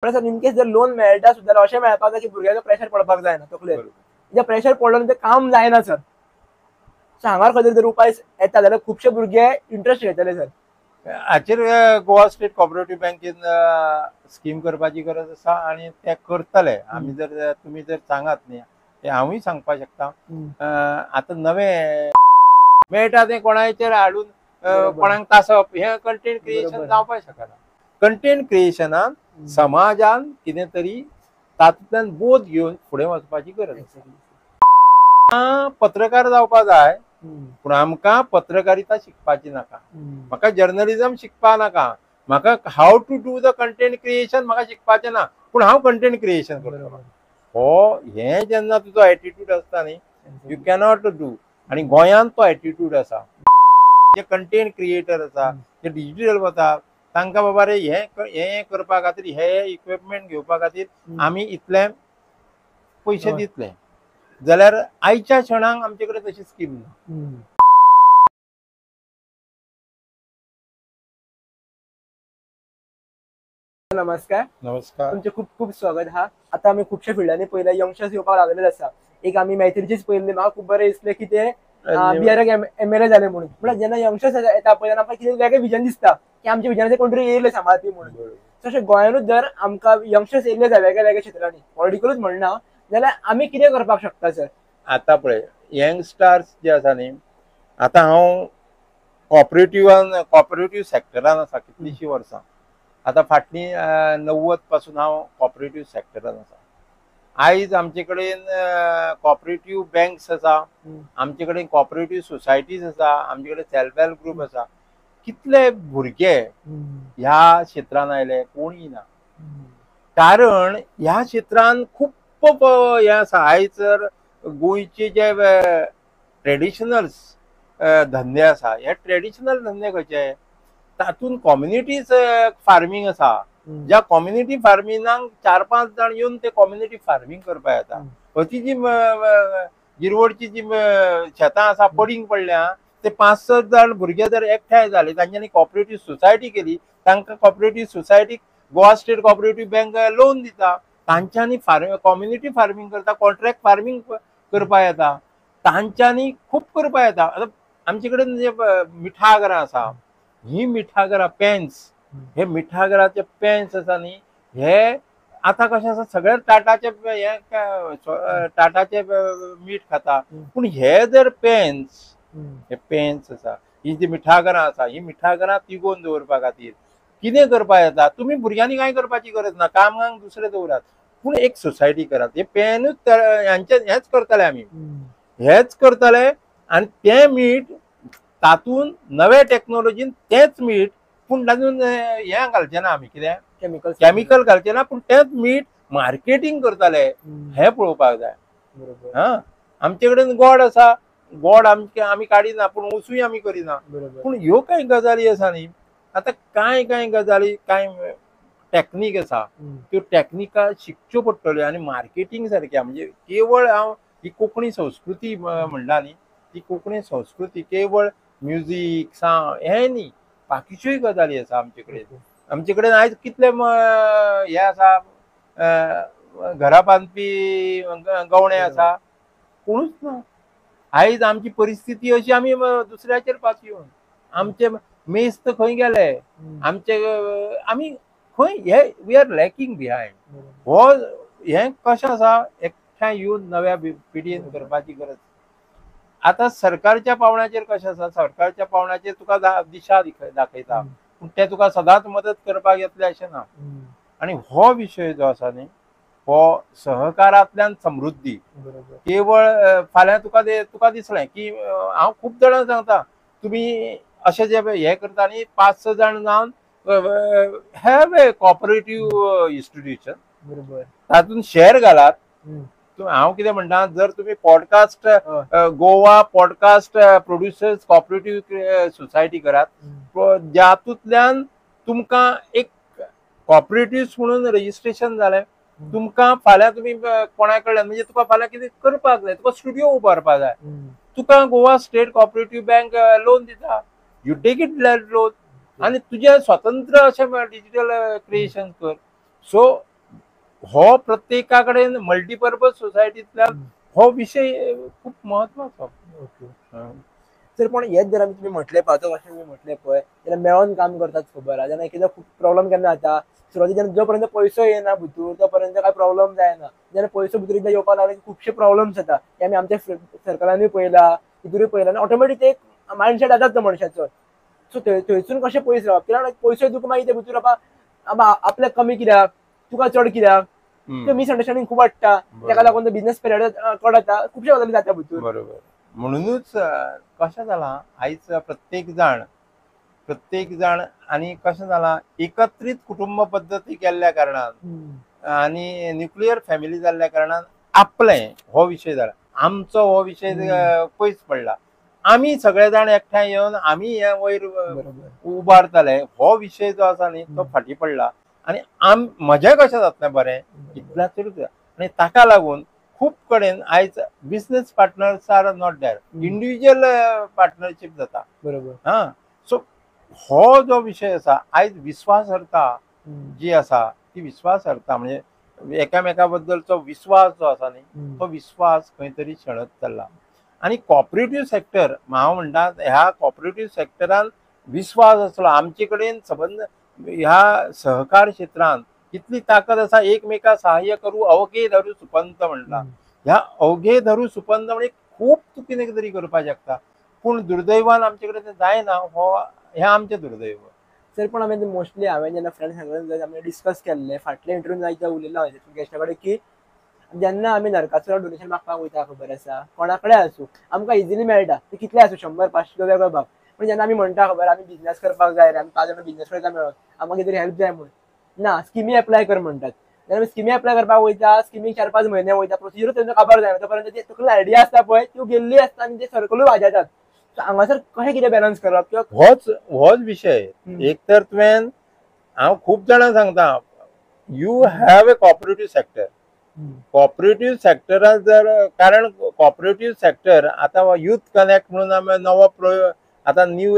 म्हणल्यार sir in case जर loan मेळटा सुद्दां जाल्यार अशें मेळपाक जाय की भुरग्याचो प्रेशर पडपाक जायना तकलेर. जे प्रेशर पडलो ते काम जायना सर. सो हांगार खंय जर उपाय येता जाल्यार खुबशे भुरगे इंट्रस्ट घेतले सर. हाचेर गोवा स्टेट कॉपरेटिव्ह बँकेन स्कीम करपाची गरज आसा आनी ते करतले. आमी जर तुमी जर सांगात न्ही, ते हांवूय सांगपाक शकता. आतां नवे मेळटा तें कोणाचेर हाडून कोणाक तासप हें कंटेंट क्रिएशन जावपाक शकना. कंटेंट क्रिएशनान समाजान कितें तरी तातूंतल्यान बोध घेवन फुडें वचपाची गरज आसा. पत्रकार जावपा जाय, पूण आमकां पत्रकारिता शिकपाची नाका, म्हाका जर्नलिजम शिकपा नाका, म्हाका how to do the content creation म्हाका शिकपाचें ना, पूण हांव कंटेंट क्रिएशन करतलो. हो हें जेन्ना तुजो एटिट्यूड आसता न्ही, you cannot do. आनी गोंयांत तो एटिट्यूड आसा. जे कंटेंट क्रिएटर आसा, जे डिजिटल वता, तांकां बाबा रे हें हें करपा खातीर हे इक्विपमेंट घेवपा खातीर आमी इतले पयशे दितले, जाल्यार आयच्या क्षणाक आमचे कडेन तशी स्कीम ना. नमस्कार. नमस्कार, तुमचे खूब खूब स्वागत हा. आता आमी खुबशे फिल्डांनी पयले यंगस्टर्स येवपाक लागलेले आसा. एक आमी मैत्रीचीच पयले, म्हाका खूब बरें दिसलें की ते बिहाराक एमएलए जाले म्हणून. म्हळ्यार जेन्ना यंगस्टर्स येता पळय तेन्ना आमकां कितें वेगळें विजन दिसता की आमच्या विजनाचे कोण तरी येयले सांबाळपी म्हणून. तशें गोंयानूच जर आमकां यंगस्टर्स येयले जाय वेगळ्या वेगळ्या क्षेत्रांनी, पॉलिटिकलूच म्हणना, जाल्यार आमी कितें करपाक शकता सर? आतां पळय यंगस्टार्स जे आसा न्ही, आतां हांव कॉपरेटिवान कॉपरेटीव सॅक्टरान आसा कितलींशीं वर्सां. आतां फाटलीं 90 पासून हांव कॉपरेटीव सॅक्टरान आसा. आयज आमचे कडेन कॉपरेटीव बँक्स आसा, आमचे कडेन कॉपरेटीव सोसायटीज आसा, आमचे कडेन सेल्फ हेल्प ग्रूप आसा. कितले भुरगे ह्या क्षेत्रान आयले? कोणूय ना. कारण ह्या क्षेत्रान खूब हें आसा. आयज जर गोंयचे जे ट्रेडिशनल्स धंदे आसा, हे ट्रेडिशनल धंदे खंयचे, तातूंत कॉम्युनिटीज फार्मींग आसा. ज्या कॉम्युनिटी फार्मिंगाक 4-5 जाण येवन ते कॉम्युनिटी फार्मींग करपाक येता. अती जी गिरवडची जी शेतां आसा पडींग पडल्या, ते 5-6 जाण भुरगे जर एकठांय जाले, तांच्यांनी कॉपरेटीव सोसायटी केली, तांकां कॉपरेटीव सोसायटीक Goa state cooperative bank loan दिता, तांच्यांनी कॉम्युनिटी फार्मींग करता, कॉन्ट्रॅक्ट फार्मींग करपाक येता, तांच्यांनी खूब करपाक येता. आतां आमचे कडेन जे मिठागरां आसा, ही मिठागरां पेन्स, हे मिठागराचे पेन्स आसा न्ही, हे आतां कशें आसा, सगळे टाटाचे हे टाटाचे मीठ खाता, पूण हे जर पेन्स, हे पेन्स आसा, ही जी मिठागरां आसा, ही मिठागरां तिगोवन दवरपा खातीर कितें करपाक येता? तुमी भुरग्यांनी कांय करपाची गरज ना, कामांक दुसरे दवरात, पूण एक सोसायटी करात. हे पेनूच हेंचे हेंच करतले आमी, हेच करतले. आनी तें मीठ तातूंत नवे टॅक्नोलॉजीन तेंच मीठ, पूण तातूंत हें घालचें ना आमी, कितें केमिकल केमिकल घालचें ना, पूण तेंच मीठ मार्केटींग करतले, हें पळोवपाक जाय. हां, आमचे कडेन गोड आसा, गोड आमचे आमी काडिना, पूण वसूय आमी करिना. पूण ह्यो कांय गजाली आसा न्ही, आतां कांय कांय गजाली कांय टॅक्नीक आसा, त्यो टॅक्निका शिकच्यो पडटल्यो. आनी मार्केटींग सारक्या, म्हणजे केवळ हांव ही कोंकणी संस्कृती म्हणटा न्ही, ती कोंकणी संस्कृती केवळ म्युजीक सावंड हें न्ही, बाकीच्योय गजाली आसा आमचे कडेन. आमचे कडेन आयज कितले हे आसा, घरा बांदपी गवणे आसा, कोणूच ना. आयज आमची परिस्थिती अशी, आमी दुसऱ्याचेर पातयेवन आमचे मेस्त खंय गेले, आमचे आमी खंय, हे we are lacking behind. हो हें कशें आसा, एकठांय येवन नव्या पिढयेन करपाची गरज. आतां सरकारच्या पावंड्याचेर कशें आसा, सरकारच्या पावंड्याचेर तुका दिशा दाखयता, पूण ते तुका सदांच मदत करपाक येतले अशें ना. आनी हो विशय जो आसा न्ही, हो सहकारांतल्यान समृद्धी. केवळ फाल्यां तुका तुका दिसलें की हांव खूब जाणांक सांगता, तुमी अशें जे हें करता न्ही, 5-6 जाण जावन have a cooperative institution, तातूंत शेअर घालात. हांव कितें म्हणटा, जर तुमी podcast Goa podcast producers cooperative society करात, जातूंतल्यान तुमकां एक कॉपरेटिव्ह म्हणून रजिस्ट्रेशन जालें, तुमकां फाल्यां तुमी कोणा कडल्यान, म्हणजे तुका फाल्यां कितें करपाक जाय, तुका स्टुडियो उबारपाक जाय, तुका Goa state cooperative bank loan दिता, you take it loan, आनी तुजें स्वतंत्र अशें डिजिटल क्रिएशन कर. सो हो प्रत्येका कडेन मल्टीपर्पज सोसायटींतल्यान हो विशय खूब म्हत्वाचो. सर पण हेच जर आमी तुमी म्हटलें पळय, आतां कशें तुमी म्हटलें पळय, जेन्ना मेळोन काम करतात खबर आसा, जेन्ना एकदां खूब प्रॉब्लम केन्ना जाता, सुरवातीक जेन्ना जो पर्यंत पयसो येना भितूर तो पर्यंत कांय प्रॉब्लम जायना, जेन्ना पयसो भितर एकदां येवपाक लागले की खुबशे प्रॉब्लम्स जाता. ते आमी आमच्या सर्कलानूय पळयला, तितूरूय पळयला, आनी ऑटोमॅटीक एक मायंडसेट जाताच तो मनशाचो. सो थंयसून कशें पयस रावप, कित्याक पयसो तुका मागीर ते भितूर आपल्याक कमी कित्याक, तुका चड कित्याक, ते मिसअंडरस्टँडींग खूब वाडटा, ताका लागून तो बिझनेस पिरियड कट जाता, खुबशे गजाली जाता भितूर. बरोबर. म्हणूनच कशें जालां आयज प्रत्येक जाण आनी कशें जालां एकत्रीत कुटुंब पद्दती केल्ल्या कारणान आनी न्युक्लियर फॅमिली जाल्ल्या कारणान आपलें हो विशय जाला, आमचो हो विशय पयस पडला. आमी सगळे जाण एकठांय येवन आमी हे वयर उबारताले, हो विशय जो आसा न्ही तो फाटीं पडला. आनी म्हजें कशें जातलें बरें इतल्या चड, आनी ताका लागून खूब कडेन आयज business partners are not there, individual partnership जाता. बरोबर. हा, सो हो जो विशय आसा आयज विस्वासार्हता जी आसा ती विस्वासार्हता म्हणजे एकामेका बद्दलचो विस्वास जो आसा न्ही तो विस्वास खंय तरी शेणत चल्ला. आनी कॉपरेटीव सेक्टर हांव म्हणटा ह्या कॉपरेटीव सेक्टरान विस्वास आसलो आमचे कडेन, सबंद ह्या सहकार क्षेत्रान इतली ताकद आसा, एकमेका सहाय्य करू अवघे धरू सुपंत म्हणटा. ह्या अवघे धरू सुपंत म्हणजे खूब तूं कितें तरी करपाक शकता, पूण दुर्दैवान आमचे कडेन तें जायना, हो हें आमचें दुर्दैव. सर पण हांवें मोस्टली हांवें जेन्ना फ्रेंड्स सांगले आमी डिस्कस केल्ले फाटले इंटरव्यू जायते उलयलो हांवें गेस्टा कडेन की जेन्ना आमी नरकासुरा डोनेशन मागपाक वयता खबर आसा, कोणा कडेन आसूं आमकां इजिली मेळटा, ते कितले आसूं 100 500 वेगळो भाग, पूण जेन्ना आमी म्हणटा खबर आमी बिझनेस करपाक जाय रे, आमी 5 जाणां बिझनेस करता मेळोन आमकां कितें तरी हेल्प जाय म्हणून, ना स्किमी एप्लाय कर म्हणटात. जेन्ना आमी स्किमी एप्लाय करपाक वयता, स्किमीक 4-5 म्हयने वयता, प्रोसिजरूच तेंचो काबार जायना, तो पर्यंत ती तकली आयडिया आसता पळय त्यो गेल्ली आसता आनी ते सर्कलूय वाजयतात. हांगासर कशें कितें बॅलन्स करप किंवा होच विशय. एक तर तुवें, हांव खूब जाणांक सांगता, you have a cooperative sector. Cooperative सेक्टरान जर, कारण कॉपरेटीव सेक्टर आतां यूथ कनेक्ट म्हणून आमी नवो प्रयोग आतां न्यू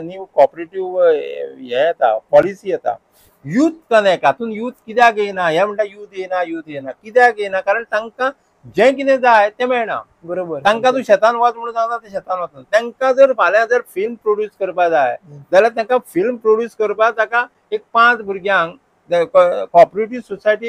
न्यू कॉपरेटीव हे येता, पॉलिसी येता, यूथ कनेक्ट. हातून यूथ कित्याक येयना, हे म्हणटा यूथ येयना, यूथ येयना, कित्याक येयना, कारण तांकां जें कितें जाय तें मेळना. बरोबर. तांकां तूं शेतान वच म्हणून सांगता, ते शेतान वचना. तांकां जर फाल्यां जर फिल्म प्रोड्यूस करपाक जाय जाल्यार तांकां फिल्म प्रोड्यूस करपाक ताका एक 5 भुरग्यांक cooperative society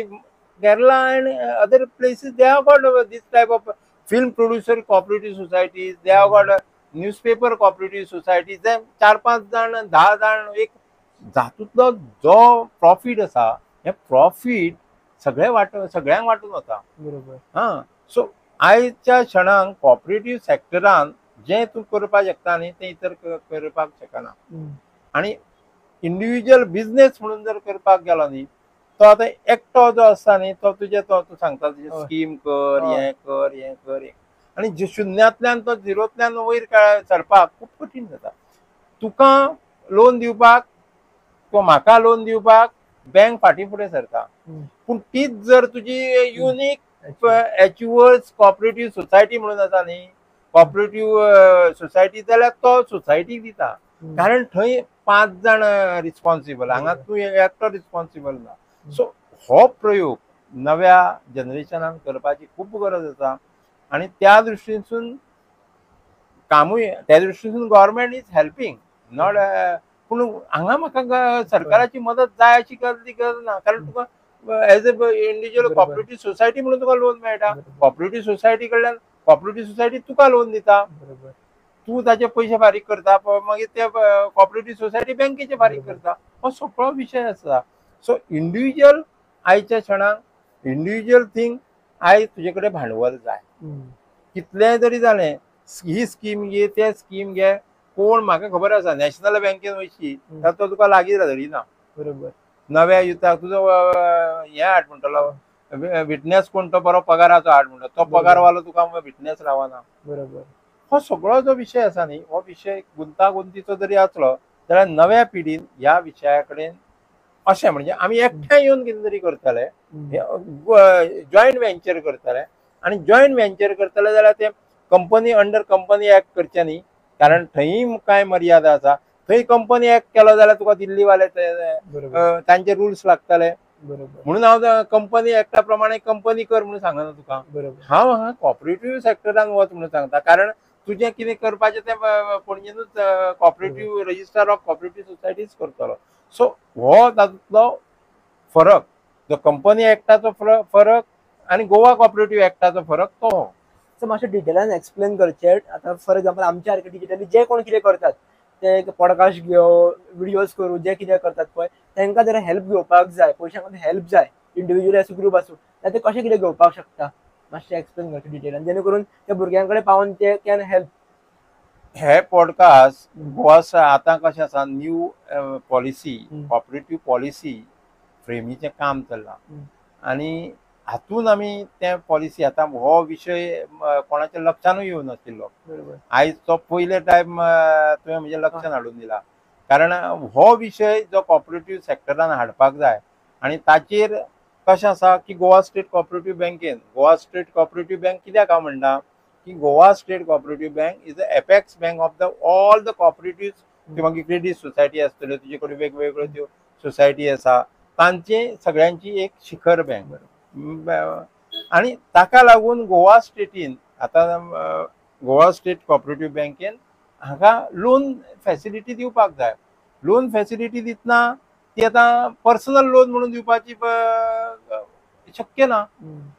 Kerala and other places they have got this type of film producer cooperative societies, they have got newspaper cooperative societies. ते 4-5 जाण 10 जाण एक जातूंतलो जो प्रॉफीट आसा हे प्रॉफीट सगळे सगळ्यांक वांटून वता. बरोबर. हा, सो आयच्या क्षणाक कॉपरेटीव सेक्टरान जें तूं करपाक शकता न्ही तें इतर करपाक शकना. आनी इंडिविज्युअल बिझनेस म्हणून जर करपाक गेलो न्ही तो आतां एकटो जो आसता न्ही तो तुजें तो तूं सांगता तुजें स्कीम कर, हें कर, हें कर, आनी शुन्यांतल्यान तो झिरोंतल्यान वयर सरपाक खूब कठीण जाता. तुका लोन दिवपाक किंवा म्हाका लोन दिवपाक बँक फाटीं फुडें सरता, पूण तीच जर तुजी युनीक एचिवर्स कॉपरेटीव सोसायटी म्हणून आसा न्ही, कॉपरेटीव सोसायटी, जाल्यार तो सोसायटीक दिता, कारण थंय 5 जाण रिस्पॉन्सिबल, हांगा तूं एकटो रिस्पॉन्सिबल ना. सो हो प्रयोग नव्या जनरेशनान करपाची खूब गरज आसा, आनी त्या दृश्टीनसून कामूय, त्या दृश्टीनसून गव्हर्मेंट is helping not. पूण हांगा म्हाका सरकाराची मदत जाय अशी गरज ना, कारण तुका as a individual cooperative society म्हणून तुका लोन मेळटा, कॉपरेटीव सोसायटी कडल्यान कॉपरेटीव सोसायटी तुका लोन दिता, तूं ताचे पयशे फारीक करता, मागीर ते कॉपरेटीव सोसायटी बँकेचे फारीक करता. हो सगळो विशय आसा. सो इंडिविज्युअल आयच्या क्षणाक इंडिविज्युअल थींग, आयज तुजे कडेन भांडवल जाय, कितलेंय तरी जालें, ही स्कीम घे, ते स्कीम घे, कोण म्हाका खबर आसा नॅशनल बँकेन वयशी जाल्यार तो तुका लागीं धरिना. बरोबर. नव्या युथाक तुजो हें हाड म्हणटलो, विटनेस कोण तो बरो पगाराचो हाड म्हणटलो, तो पगारवालो तुका विटनेस रावना. बरोबर. हो सगळो जो विशय आसा न्ही हो विशय गुंतागुंतीचो जरी आसलो जाल्यार नव्या पिढीन ह्या विशया कडेन अशें म्हणजे आमी एकठांय येवन कितें तरी करतले, जॉयंट वेंचर करतले, आनी जॉयंट वेंचर करतले जाल्यार ते कंपनी अंडर कंपनी एक्ट करचें न्ही, कारण थंय कांय मर्यादा आसा. थंय कंपनी एक्ट केलो जाल्यार तुका दिल्लीवाले तांचे रुल्स लागतले. बरोबर. म्हणून हांव कंपनी एक्टा प्रमाणे कंपनी कर म्हणून सांगना तुका, हांव हांगा कॉपरेटिव्ह सेक्टरान वच म्हणून सांगता. कारण तुजें कितें करपाचें तें पणजेनूच cooperative registrar of cooperative societies करतलो. सो हो तातूंतलो फरक, जो कंपनी एक्टाचो फरक आनी गोवा कॉपरेटिव्ह एक्टाचो फरक तो हो. सो मातशें डिटेलान एक्सप्लेन करचें. आतां फॉर एग्जाम्पल आमच्या सारके डिजिटली जे कोण कितें करतात ते पॉडकास्ट घेवन विडियोज करूं जे कितें करतात पळय तांकां जर हेल्प घेवपाक जाय, पयशांक हेल्प जाय, इंडिविज्युअली आसूं ग्रूप आसूं, जाल्यार ते कशें कितें घेवपाक शकता, मातशें एक्सप्लेन करचें डिटेलान, जेणे करून त्या भुरग्यां कडेन पावोन ते can help. हे पॉडकास्ट गोवा आतां कशें आसा, न्यू पॉलिसी कॉपरेटिव्ह पॉलिसी फ्रेमीचें काम चल्लां आनी हातून आमी ते पॉलिसी आतां हो विशय कोणाच्या लक्षानूय येवनाशिल्लो. आयज तो पयले टायम तुवें म्हज्या लक्षान हाडून दिला, कारण हो विशय जो कॉपरेटिव्ह सेक्टरान हाडपाक जाय. आनी ताचेर कशें आसा की गोवा स्टेट कॉपरेटिव्ह बँकेन, गोवा स्टेट कॉपरेटिव्ह बँक कित्याक हांव म्हणटा की Goa state cooperative bank is the apex bank of the all the cooperative. मागीर क्रेडीट सोसायटी आसतल्यो, तुजे कडेन वेगवेगळ्यो त्यो सोसायटी आसा, तांचे सगळ्यांची एक शिखर बँक. आनी ताका लागून गोवा स्टेटीन आतां गोवा स्टेट कॉपरेटिव्ह बँकेन हांगा लोन फॅसिलिटी दिवपाक जाय. लोन फॅसिलिटी दितना ती आतां पर्सनल लोन म्हणून दिवपाची शक्य ना,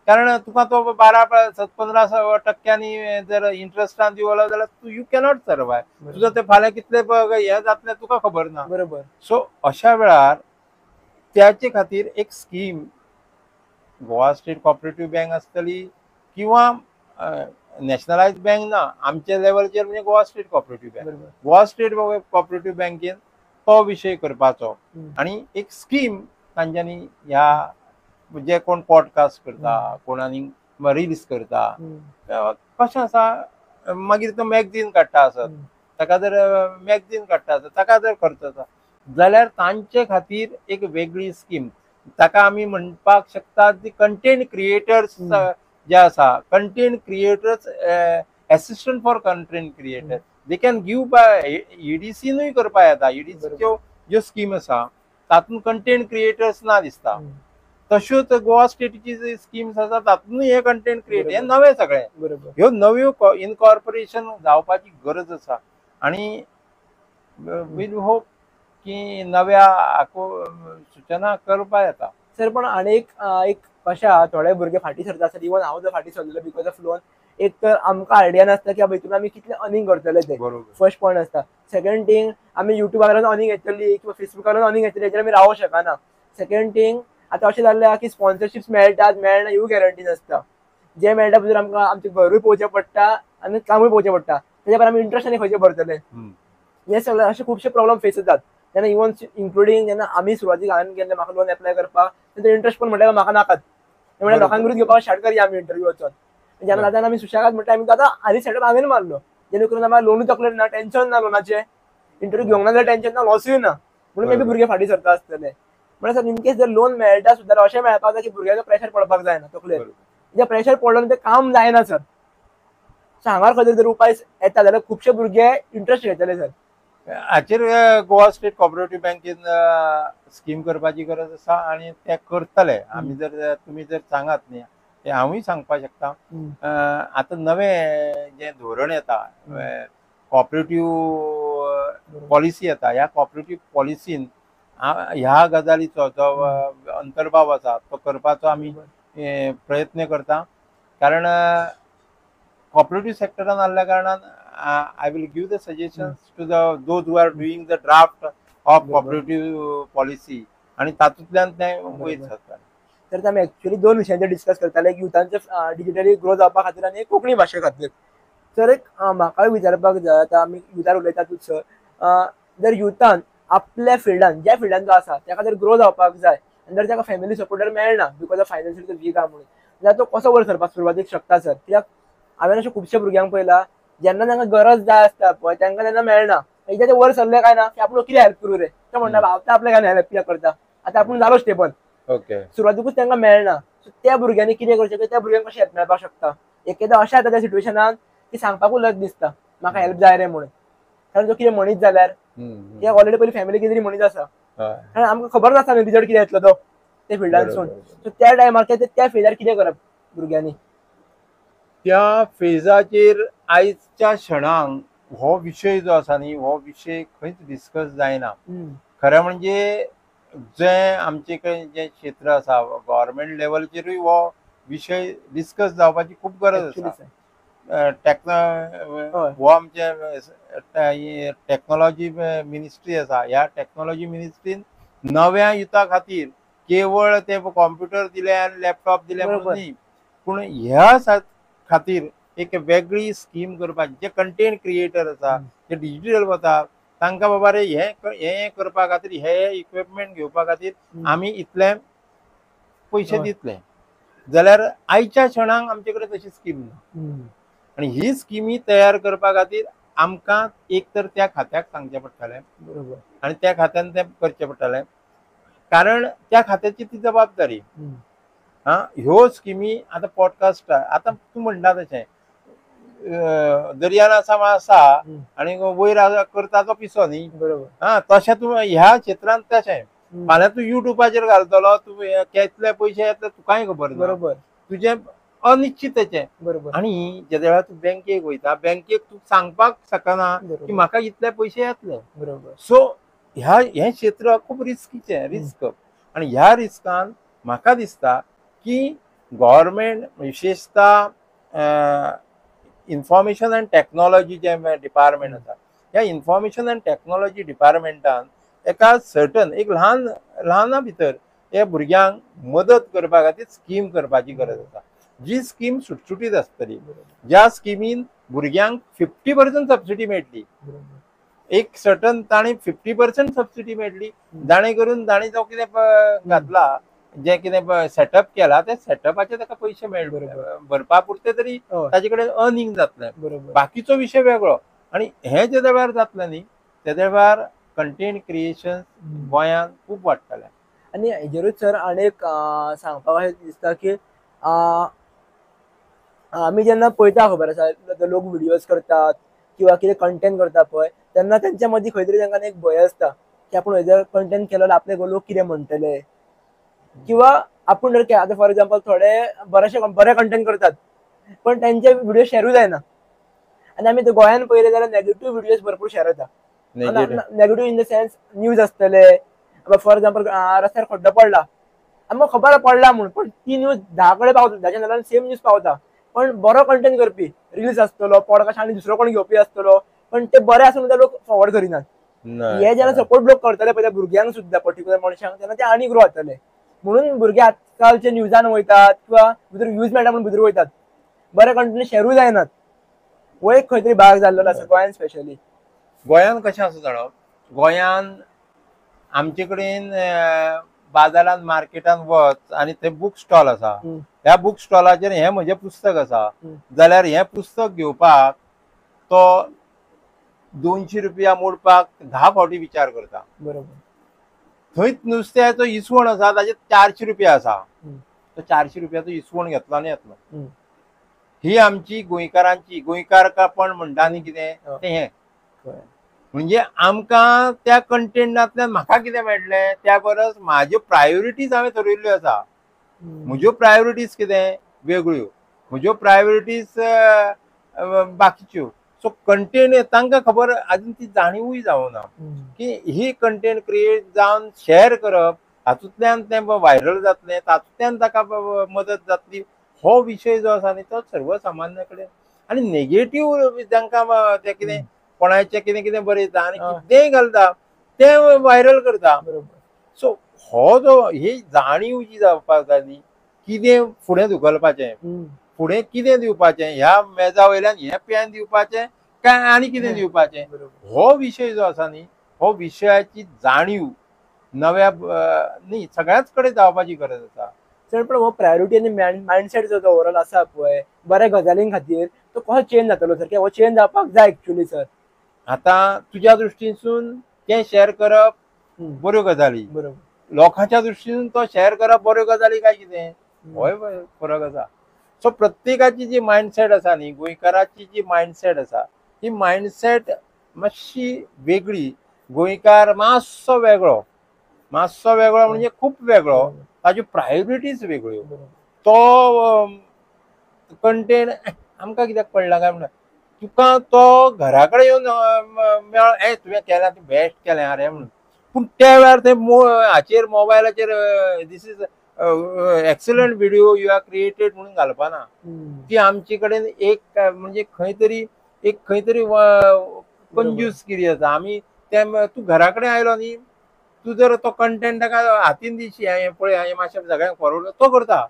कारण तुका तो 12-15 टक्क्यांनी जर इंट्रस्टान दिवलो जाल्यार तूं you cannot survive. तुजो ते फाल्यां कितले हें जातलें तुका खबर ना. बरोबर. सो अशा वेळार त्याचे खातीर एक scheme Goa state cooperative bank आसतली किंवा नॅशनलायज बँक ना, आमच्या लेवलचेर म्हणजे Goa state cooperative bank. Goa state cooperative बँकेन तो विशय करपाचो आनी एक स्कीम तांच्यांनी ह्या जे कोण पॉडकास्ट करता, कोण आनी रिल्स करता, कशें आसा मागीर तो मॅगझीन काडटा आसत, ताका जर मॅगझीन काडटा आसत ताका जर खर्च आसा जाल्यार तांचे खातीर एक वेगळी स्कीम, ताका आमी म्हणपाक शकता ती कंटेंट क्रिएटर्स जे आसा, content creators assistant for content creator, they can give by ईडीसीनूय करपा येता. ईडीसीच्यो ज्यो स्कीम आसा तातूंत कंटेंट क्रिएटर्स ना दिसता, तश्योच गोवा स्टेटीची जी स्किम्स आसा तातूंतूय हे कंटेंट क्रिएटर हे नवे सगळे, ह्यो नव्यो इनकॉर्पोरेशन जावपाची गरज आसा. आनी वील होप की नव्या सूचना करपा येता. सर पण आनी एक कशें आहा, थोडे भुरगे फाटीं सरता आसता, इवन हांव जर फाटीं सरलेलो because of loan, एक तर आमकां आयडिया नासता की हितून आमी कितलें अर्निंग करतले ते, फर्स्ट पॉयंट आसता. सेकंड थिंग आमी युट्यूबार अर्निंग येतली किंवा फेसबुकार अर्निंग येतली हेचेर आमी रावंक शकना. सेकंड थिंग आतां अशें जाल्लें आहा की स्पॉन्सरशिप्स मेळटात मेळना ह्यूय गॅरंटी नासता, जे मेळटा भितर आमकां आमचें घरूय पळोवचें पडटा आनी कामूय पळोवचें पडटा, तेच्या भायर आमी इंट्रस्ट आनी खंयचे भरतले, हे सगळे अशे खुबशे प्रॉब्लम फेस जातात. तेन्ना इवन इन्क्लुडींग जेन्ना आमी सुरवातीक हांवें गेल्ले म्हाका लोन एप्लाय करपाक, तेन्ना इंट्रस्ट पण म्हटल्यार म्हाका नाकात, म्हणल्यार लोकांक घेवपाक स्टार्ट करया आमी इंटरव्यू वचोन. जेन्ना जाता आमी सुशेगाद म्हटल्यार आमी आतां आनी सेटअप हांवें मारलो, जेणे करून आमकां लोनूय तकलेर ना, टेन्शन ना लोनाचें, इंटरव्यू घेवंक ना जाल्यार टेन्शन ना, लॉसूय ना, म्हणून मे बी भुरगे फाटीं सरता आसतले. म्हणल्यार सर इन केस जर लोन मेळटा सुद्दां अशें मेळपाक जाय की भुरग्याचो प्रेशर पडपाक जायना तकलेर, जे प्रेशर पडलो न्ही तें काम जायना सर. सो हांगार खंय जर उपाय येता जाल्यार खुबशे भुरगे इंट्रस्ट घेतले सर हाचेर. गोवा स्टेट कॉपरेटिव्ह बँकेन स्कीम करपाची गरज आसा आनी ते करतले. आमी जर तुमी जर सांगात न्ही, ते हांवूय सांगपाक शकता. आतां नवें जें धोरण येता, कॉपरेटिव्ह पॉलिसी येता, ह्या कॉपरेटिव्ह पॉलिसीन ह्या गजालीचो जो अंतर्भाव आसा तो करपाचो आमी प्रयत्न करता. कारण कॉपरेटिव्ह सेक्टरान आसल्या कारणान I will give the suggestions to the those who are doing the draft of cooperative policy आनी तातूंतल्यान तें वयर सरता. तर आमी एक्चुअली दोन विशयांचेर डिस्कस करताले, एक युथांचे डिजिटली ग्रो जावपा खातीर आनी कोंकणी भाशे खातीर. सर एक म्हाका विचारपाक जाय, आतां आमी युथार उलयतातूच सर, जर युथान आपल्या फिल्डान ज्या फिल्डान जो आसा ताका जर ग्रो जावपाक जाय आनी जर ताका फॅमिली सपोर्ट जर मेळना because of financial week आहा म्हणून, जाल्यार तो कसो वयर सरपाक सुरवातीक शकता सर? कित्याक हांवें अशें खुबशे भुरग्यांक पळयला जेन्ना तांकां गरज जाय आसता पळय तांकां तेन्ना मेळना, एकदां ते वयर सरले काय ना की आपूण कितें हेल्प करूं रे, ते म्हणटा आतां आपल्याक आनी हेल्प कित्याक करता, आतां आपूण जालो स्टेबल, सुरवातीकूच तांकां मेळना. सो त्या भुरग्यांनी कितें करचें, त्या भुरग्यांक कशें हेल्प मेळपाक शकता? एकदां अशें जाता त्या सिट्युएशनान की सांगपाकूच लज दिसता म्हाका हेल्प जाय रे म्हणून, कारण तो कितें म्हणीत जाल्यार कित्याक ऑलरेडी पयली फॅमिली कितें तरी म्हणीत आसा, कारण आमकां खबर नासता न्ही रिजल्ट कितें येतलो तो. ते फिल्डांसून. सो त्या टायमार त्या फेजार कितें करप भुरग्यांनी? त्या फेजाचेर आयच्या क्षणांक हो विशय जो आसा न्ही, हो विशय खंयच डिस्कस जायना. खरें म्हणजे जे आमचे कडेन जे क्षेत्र आसा गव्हर्मेंट लेवलचेरूय हो विशय डिस्कस जावपाची खूब गरज आसा. हो आमचे टॅक्नोलॉजी मिनिस्ट्री आसा, ह्या टॅक्नोलॉजी मिनिस्ट्रीन नव्या युथा खातीर केवळ ते कॉम्प्युटर दिले आनी लॅपटॉप दिले म्हणून न्ही, पूण ह्या खातीर एक वेगळी स्कीम करपाची. जे कंटेंट क्रिएटर आसा, जे डिजिटल वता, तांकां बाबा रे हे हे करपा खातीर हे इक्विपमेंट घेवपा खातीर आमी इतले पयशे दितले. जाल्यार आयच्या क्षणाक आमचे कडेन तशी स्कीम ना. आनी ही स्किमी तयार करपा खातीर आमकां एक तर त्या खात्याक सांगचें पडटलें, बरोबर, आनी त्या खात्यान तें करचें पडटलें, कारण त्या खात्याची ती जबाबदारी. हा, ह्यो स्किमी आतां पॉडकास्ट आतां तूं म्हणटा तशें दर्यान आसा आसा आनी वयर करता तो पिसो न्ही, बरोबर. हा, तशें तूं ह्या क्षेत्रांत तशें फाल्यां तूं युट्यूबाचेर घालतलो, तूं केतले पयशे येतले तुकाय खबर ना, बरोबर, तुजें अनिश्चितेचें, बरोबर. आनी जेन्ना वेळार तूं बँकेक वयता, बँकेक तूं सांगपाक शकना की म्हाका इतले पयशे येतले, बरोबर. सो ह्या हें क्षेत्र खूब रिस्कीचें, रिस्क. आनी ह्या रिस्कान म्हाका दिसता की गव्हर्मेंट विशेषता information and technology J department आसा, ह्या इन्फॉर्मेशन अँड टॅक्नोलॉजी डिपार्टमेंटान एका सर्टन एक ल्हान ल्हाना भितर ह्या भुरग्यांक मदत करपा खातीर स्कीम करपाची गरज आसा, जी स्कीम सुटसुटीत आसतली, ज्या स्किमीन भुरग्यांक 50% सबसिडी मेळटली, एक सर्टन ताणें 50% सबसिडी मेळटली, जाणे करून ताणें जो कितें घातला, जे कितें सेटअप केला त्या सेटअपाचे ताका पयशे मेळटले, भरपा पुरते तरी ताजे कडेन अर्निंग जातलें, बाकीचो विशय वेगळो. आनी हें जेन्ना वेळार जातलें न्ही तेद्या वेळार कंटेंट क्रिएशन गोंयांत खूब वाडटलें. आनी हेजेरूच सर आनी एक सांगपाक अशें दिसता की आमी जेन्ना पळयता, खबर आसा, लोक व्हिडियोज करतात किंवा कितें कंटेंट करता पळय, तेन्ना तेंच्या मदीं खंय तरी तांकां एक भंय आसता की आपूण जर कंटेंट केलो जाल्यार आपले लोक कितें म्हणटले, किंवा आपूण जर आतां फॉर एग्जाम्पल थोडे बरेचशे बरे कंटेंट करतात पण तेंचे व्हिडिओ शेरूय जायना. आनी आमी गोंयान पळयले जाल्यार नेगेटीव व्हिडियोज भरपूर शेर जाता. Negative in the sense news आसतले, फॉर एग्जाम्पल रस्त्यार खड्डो पडला, आमकां खबर पडला म्हूण, पण ती न्यूज 10 कडेन पावता, 10 जाणांक सेम न्यूज पावता. पण बरो कंटेंट करपी रिल्स आसतलो, पॉडकास्ट आनी दुसरो कोण घेवपी आसतलो, पण ते बरे आसून सुद्दां लोक फॉरवर्ड करिनात. हे जेन्ना सपोर्ट लोक करतले पळय भुरग्यांक सुद्दां, पर्टिक्युलर मनशांक, तेन्ना ते आनी ग्रो जातले. म्हणून भुरगे आजकालचे न्यूजान वयतात किंवा भितर व्यूज मेळटा म्हणून भितर वयतात, बरे कंटेंट शेरूय जायनात. हो एक खंय तरी भाग जाल्लो आसा गोंयान स्पेशली. गोंयान कशें आसा जाणा, गोंयान आमचे कडेन बाजारान मार्केटान वच आनी थंय बूक स्टॉल आसा, ह्या बूक स्टॉलाचेर हें म्हजें पुस्तक आसा जाल्यार हें पुस्तक घेवपाक तो 200 रुपया मोडपाक 10 फावटी विचार करता. बरोबर. थंयच नुस्त्याचो इसवण आसा ताचे 400 रुपया आसा, तो 400 रुपयाचो इसवण घेतलो आनी येतलो. ही आमची गोंयकारांची, गोंयकारपण म्हणटा न्ही कितें तें हें, म्हणजे आमकां त्या कंटेंटांतल्यान म्हाका कितें मेळटलें त्या परस म्हाज्यो प्रायोरिटीज हांवें थरयल्ल्यो आसा. म्हज्यो प्रायोरिटीज कितें वेगळ्यो, म्हज्यो प्रायोरिटीज बाकीच्यो. सो कंटेंट तांकां खबर आजून ती जाणीवूय जावना की ही कंटेंट क्रिएट जावन शेअर करप, हातूंतल्यान तें व्हायरल जातलें, तातूंतल्यान ताका मदत जातली. हो विशय जो आसा न्ही तो सर्वसामान्य कडेन. आनी नेगेटीव जांकां तें कितें कोणाचें कितें कितें बरयता आनी कितेंय घालता तें व्हायरल करता. सो हो जो ही जाणीव जी जावपाक जाय न्ही, कितें फुडें धुकलपाचें, फुडें कितें दिवपाचें, ह्या मेजा वयल्यान हें पेन दिवपाचें काय आनी कितें दिवपाचें, हो विशय जो आसा न्ही हो विशयाची जाणीव नव्या न्ही सगळ्याच कडेन जावपाची गरज आसा. सर पण हो प्रायोरिटी आनी मायंडसेट जो ओवरऑल आसा पळय बऱ्या गजालीं खातीर तो कसो चेंज जातलो सर, हो चेंज जावपाक जाय एक्चुअली सर? आतां तुज्या दृश्टीनसून तें शेअर करप बऱ्यो गजाली, बरोबर, लोकांच्या दृश्टीन तो शेअर करप बऱ्यो गजाली काय कितें, होय फरक आसा. सो प्रत्येकाची जी मायंडसेट आसा न्ही, गोंयकाराची जी मायंडसेट आसा ही मायंडसेट मातशी वेगळी. गोंयकार मातसो वेगळो, मातसो वेगळो म्हणजे खूब वेगळो. ताज्यो प्रायोरिटीज वेगळ्यो. तो कंटेंट आमकां कित्याक पडला काय म्हणटा तुका तो घरा कडेन येवन मेळ ए तुवें केलां तें बेस्ट केलें आरे म्हणून, पूण त्या वेळार ते हाचेर मोबायलाचेर this is excellent video you are created म्हणून घालपाना. ती आमचे कडेन एक म्हणजे खंय तरी एक खंय तरी कंजूस कितें आसा. आमी ते तूं घरा कडेन आयलो न्ही, तूं जर तो कंटेंट ताका हातीन दिशी हें पळय हें मातशें सगळ्यांक फॉरवर्ड तो करता,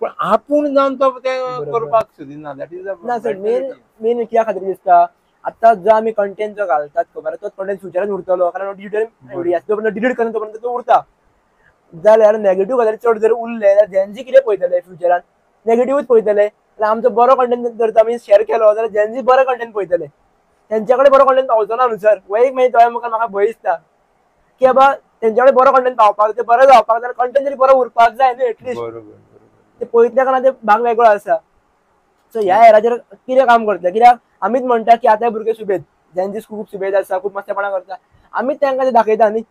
पण आपूण जावन तो तें करपाक सोदिना. That is ना सर, मेन मेन कित्या खातीर दिसता आतां जो आमी कंटेंट जो घालतात खबर आसा तोच कंटेंट फ्युचरान उरतलो, कारण डिजिटल मिडिया जो पर्यंत डिलीट करना तो पर्यंत तो उरता. जाल्यार नेगेटीव गजाली चड जर उरले जाल्यार जेनजी कितें पळयतले फ्युचरान, नेगेटिवूच पळयतले. जाल्यार आमचो बरो कंटेंट जर आमी शेअर केलो जाल्यार जेनजी बरो कंटेंट पळयतले, तेंच्या कडेन बरो कंटेंट पावचो ना न्हू सर. हो एक मागीर दोळ्या मुखार म्हाका भंय दिसता की बाबा तेंच्या कडेन बरो कंटेंट पावपाक जाय, बरो जावपाक जाल्यार कंटेंट तरी बरो उरपाक जाय न्हू एटलिस्ट. ते पळयतले कारण ते भाग वेगळो आसा. सो ह्या एराचेर कितें काम करतले, कित्याक आमीच म्हणटा की आतां भुरगे सुबेद, जेनजी खूब सुबेद आसा, खूब मस्तेपणां करता, आमीच तांकां ते दाखयता न्ही.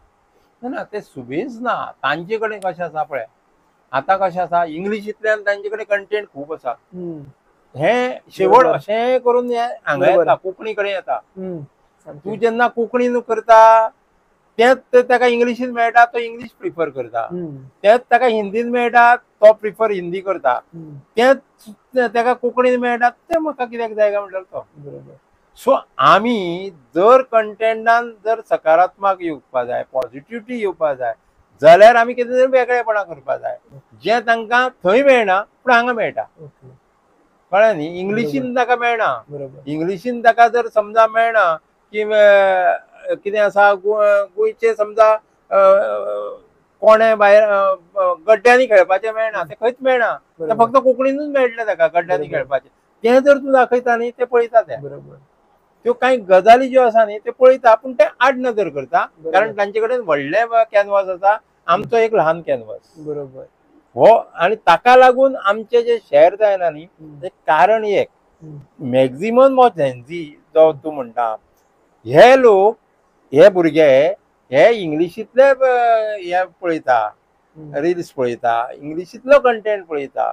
ना ते सुबेज ना, तांचे कडेन कशें आसा पळय आतां कशें आसा इंग्लिशींतल्यान तांचे कडेन कंटेंट खूब आसा. हे शेवट अशें करून हे हांगा येता, कोंकणी कडेन येता. तूं जेन्ना कोंकणीन करता तेंच ताका इंग्लिशीन मेळटा, तो इंग्लीश प्रिफर करता. तेंच ताका हिंदीन मेळटा, तो प्रिफर हिंदी करता. तेंच ताका कोंकणीन मेळटा, तें म्हाका कित्याक जाय काय म्हणटा तो. सो आमी जर कंटेंटान जर सकारात्मक येवपा जाय, पॉझिटिविटी येवपा जाय जाल्यार आमी कितें तरी वेगळेपणां करपा जाय, जें तांकां थंय मेळना पूण हांगा मेळटा. कळ्ळें न्ही? इंग्लिशीन ताका मेळना, इंग्लिशीन ताका जर समजा मेळना की कितें आसा गोंयचे समजा कोणे भायर गड्ड्यांनी खेळपाचें मेळना, तें खंयच मेळना, तें फक्त कोंकणीनूच मेळटलें ताका गड्ड्यांनी खेळपाचें. तें जर तूं दाखयता न्ही तें पळयता ते. त्यो कांय गजाली ज्यो आसा न्ही त्यो पळयता, पूण ते आड नदर करता, कारण तांचे कडेन व्हडले कॅनवास आसा, आमचो एक ल्हान कॅनवास. बरोबर. हो, आनी ताका लागून आमचे जे शेअर जायना न्ही तें कारण एक मॅक्झिमम हो जेनझी जो तूं म्हणटा हे लोक, हे भुरगे हे इंग्लिशींतले हे पळयता, रिल्स पळयता, इंग्लिशींतलो कंटेंट पळयता,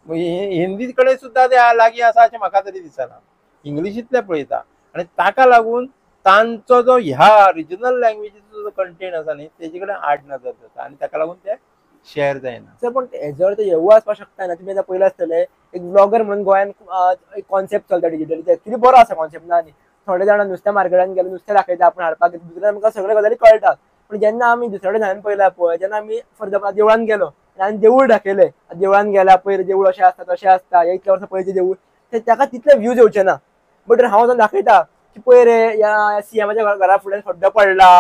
हिंदी कडेन सुद्दां ते लागीं आसा अशें म्हाका तरी दिसना, इंग्लिशींतले पळयता. आनी ताका लागून तांचो जो ह्या रिजनल लँग्वेजीचो जो कंटेंट आसा न्ही तेजे कडेन आड नदर जाता आनी ताका लागून ते शेअर जायना. सर पण हेजो अर्थ हेवूय आसपाक शकता ना, तुमी आतां पयलें आसतलें एक ब्लॉगर म्हणून गोंयान एक कॉन्सेप्ट चलता डिजिटली, ते एक्चुली बरो आसा कॉन्सेप्ट ना न्ही. थोडे जाणां नुस्त्या मार्केटान गेले नुस्तें दाखयता आपूण हाडपाक, दुसऱ्या आमकां सगळे गजाली कळटात. पूण जेन्ना आमी दुसरे कडेन हांवें पळयला पळय, जेन्ना आमी फॉर एग्जाम्पल देवळान गेलो आनी देवूळ दाखयलें, देवळान गेला पयर देवूळ अशें आसता तशें आसता, हे इतल्या वर्सां पयलींचें देवूळ, ते ताका तितले व्यूज येवचे ना. बट हांव वचोन दाखयता की पयर रे ह्या सीएमाच्या घरा फुड्यान खड्डो पडला,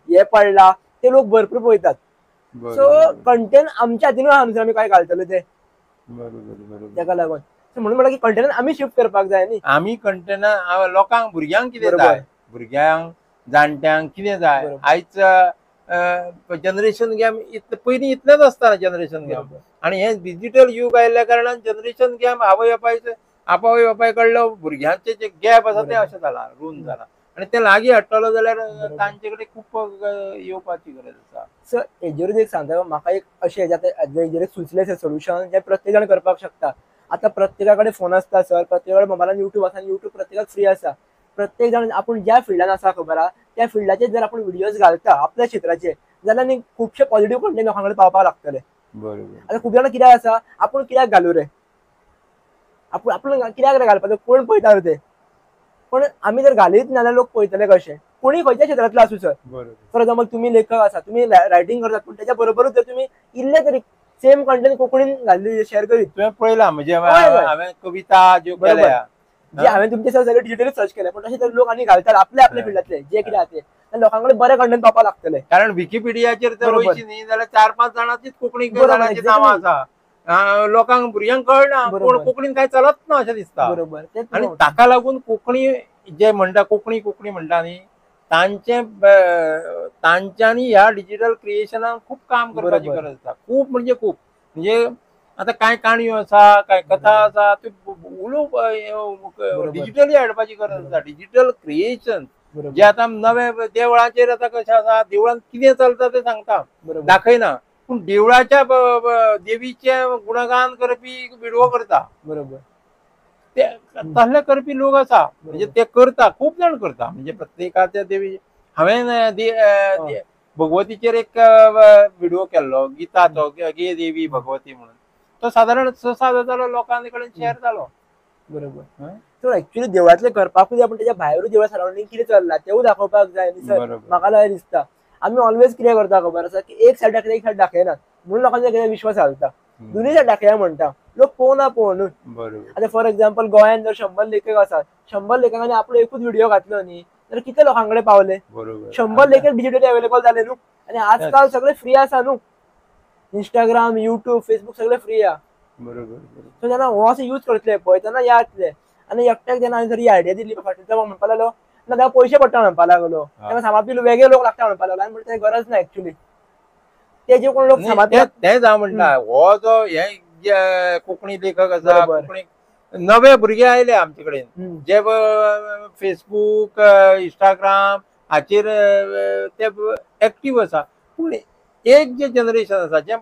हे पडला, ते लोक भरपूर पळयतात. सो कंटेंट आमच्या हातीनूय आहा न्हू, आमी काय घालतले ते, ताका लागून म्हणून म्हणटा की कंटेंट आमी शिफ्ट करपाक जाय न्ही. आमी कंटेंटान लोकांक, भुरग्यांक कितें जाय, भुरग्यांक जाणट्यांक कितें जाय. आयज जनरेशन गॅप इतलें पयलीं इतलेंच आसता जनरेशन गॅप, आनी हें डिजिटल युग आयिल्ल्या कारणान जनरेशन गॅप आवय बापायचो आवय बापाय कडलो भुरग्यांचे जे गॅप आसा तें अशें जालां, रून जालां, आनी ते लागीं हाडटलो जाल्यार तांचे कडेन खूब येवपाची गरज आसा. सर हेजेरूच एक सांगता, म्हाका एक अशें हेजेर एक सुचलें सर सोल्युशन जें प्रत्येक जाण करपाक शकता. आतां प्रत्येका कडेन फोन आसता सर, प्रत्येका कडेन मोबायलान युट्यूब आसा, युट्यूब प्रत्येकाक फ्री आसा. प्रत्येक जाण आपूण ज्या फिल्डान आसा खबर आसा त्या फिल्डाचेर जर आपूण व्हिडियोज घालता आपल्या क्षेत्राचे जाल्यार न्ही खुबशे पॉझिटिव्ह कंटेंट लोकां कडेन पावपाक लागतले. बरोबर. आतां खूब जाणां कित्याक आसा, आपूण कित्याक घालूं रे, आपूण आपूण कित्याक रे घालपाचो, कोण पळयता रे ते. पण आमी जर घालीत ना जाल्यार लोक पळयतले कशे, कोणी खंयच्या क्षेत्रांतलो आसूं सर. फॉर एग्जाम्पल तुमी लेखक आसा, तुमी रायटींग करतात, पूण त्याच्या बरोबरूच जर तुमी इल्ले तरी सेम कंटेंट कोंकणीन घाल्ली शेअर करीत. तुवें पळयला म्हणजे हांवें कविता ज्यो केल्या जे हांवें तुमचे सर सगळे डिजिटली सर्च केले, पण तशें तर लोक आनी घालतात आपल्या आपल्या फिल्डांतले जे कितें आसा ते, लोकां कडेन बरें कंटेंट पावपाक लागतले. कारण विकिपिडियाचेर जर वयची न्ही जाल्यार 4-5 जाणांचीच कोंकणी जाणांची नांवां आसा, लोकांक भुरग्यांक कळना कोण कोंकणीन काय चलत ना अशें दिसता. बरोबर. आनी ताका लागून कोंकणी जे म्हणटा कोंकणी कोंकणी म्हणटा न्ही तांचे तांच्यांनी ह्या डिजिटल क्रिएशनान खूब काम करपाची गरज आसा. खूब म्हणजे खूब, म्हणजे आतां कांय काणयो आसा, कांय कथा आसा, त्यो उलोवप डिजिटली हाडपाची गरज आसा. डिजिटल क्रिएशन जे आतां नवे देवळांचेर आतां कशें आसा, देवळांत कितें चलता तें सांगता, दाखयना, पूण देवळाच्या देवीचे गुणगान करपी विडिओ करता. बरोबर. ते तसले करपी लोक आसा, म्हणजे ते करता, खूब जाण करता. म्हणजे प्रत्येकाच्या देवी हांवें भगवतीचेर एक विडिओ केल्लो गीताचो, गे देवी भगवती म्हणून, तो सादारण 6-7 हजार लोकां कडेन शेअर जालो. बरोबर. सो एक्चुअली देवळांतले करपाकूच जाय, पूण तेच्या भायरूय देवळा सरावंडींग कितें चल्लां तेवूय दाखोवपाक जाय न्ही सर. म्हाका दिसता आमी ऑलवेज कितें करता खबर आसा की एक सायड दाखयता एक सायड दाखयनात, म्हणून लोकांचो कितें विश्वास घालता. दोनूय सायड दाखया म्हणटा, लोक पळोवना पळोवन. आतां फॉर एक्झाम्पल गोंयांत जर 100 लेखक आसात, 100 लेखकांनी आपलो एकूच व्हिडिओ घातलो न्ही जाल्यार कितले लोकां कडेन पावले? 100 लेखक डिजिटली अवेलेबल जाले न्हू. आनी आजकाल सगळे फ्री आसा न्हू, इंस्टाग्राम, युट्यूब, फेसबूक सगळे फ्री आहा. बरोबर. सो जेन्ना हो असो यूज करतले पळय तेन्ना याद जातले. आनी एकट्याक जेन्ना हांवें जर ही आयडिया दिली फाटल्यान तो म्हणपाक लागलो ना ताका पयशे पडटा म्हणपाक लागलो, ताका सामापी वेगळे लोक लागता म्हणपाक लागलो. आनी म्हणटा गरज ना एक्चुअली ते जे कोण लोक सामापी. तेंच हांव म्हणटा, हो जो हे कोंकणी लेखक आसा, कोंकणी नवे भुरगे आयले आमचे कडेन जे फेसबूक, इंस्टाग्राम हाचेर ते एक्टीव आसा. पूण एक जे जनरेशन आसा जे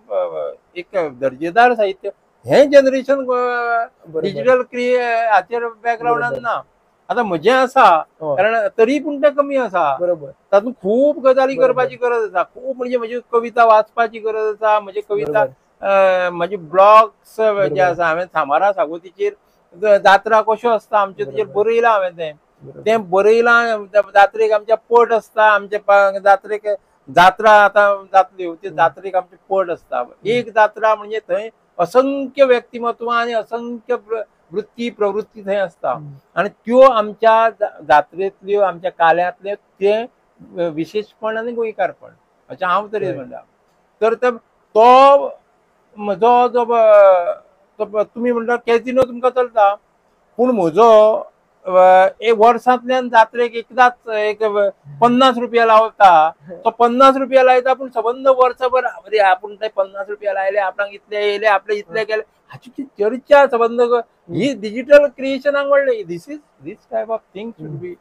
एक दर्जेदार साहित्य, हे जनरेशन डिजिटल हाचेर बॅकग्रावंडान ना. आतां म्हजें आसा, कारण तरी पूण तें कमी आसा. बरोबर. तातूंत खूब गजाली करपाची गरज आसा, खूब म्हणजे म्हजी कविता वाचपाची गरज आसा, म्हजी कविता, म्हजे ब्लॉग्स जे आसा, हांवें सामारा सागोतीचेर जात्रा कश्यो आसता आमच्यो तेजेर बरयलां हांवें, तें तें बरयलां. जात्रेक आमच्या पट आसता, आमच्या जात्रेक जात्रा आतां जातल्यो ते जात्रेक आमचे पट आसता. एक जात्रा म्हणजे थंय असंख्य व्यक्तिमत्वां आनी असंख्य वृत्ती प्रवृत्ती थंय आसता, आनी त्यो आमच्या जात्रेंतल्यो, आमच्या काल्यांतल्यो ते विशेशपण आनी गोंयकारपण अशें हांव तरी म्हणटा. तर तो म्हजो जो तुमी म्हणटा कॅजिनो तुमकां चलता, पूण म्हजो एक वर्सांतल्यान जात्रेक एकदांच एक 50 रुपया लावता, तो 50 रुपया लायता, पूण सबंद वर्सभर अरे आपूण ते 50 रुपया लायले, आपणाक इतले येयले, आपले इतले गेले, हाची चर्चा सबंद ही डिजिटल क्रिएशनाक व्हडलें. This is this type of thing should be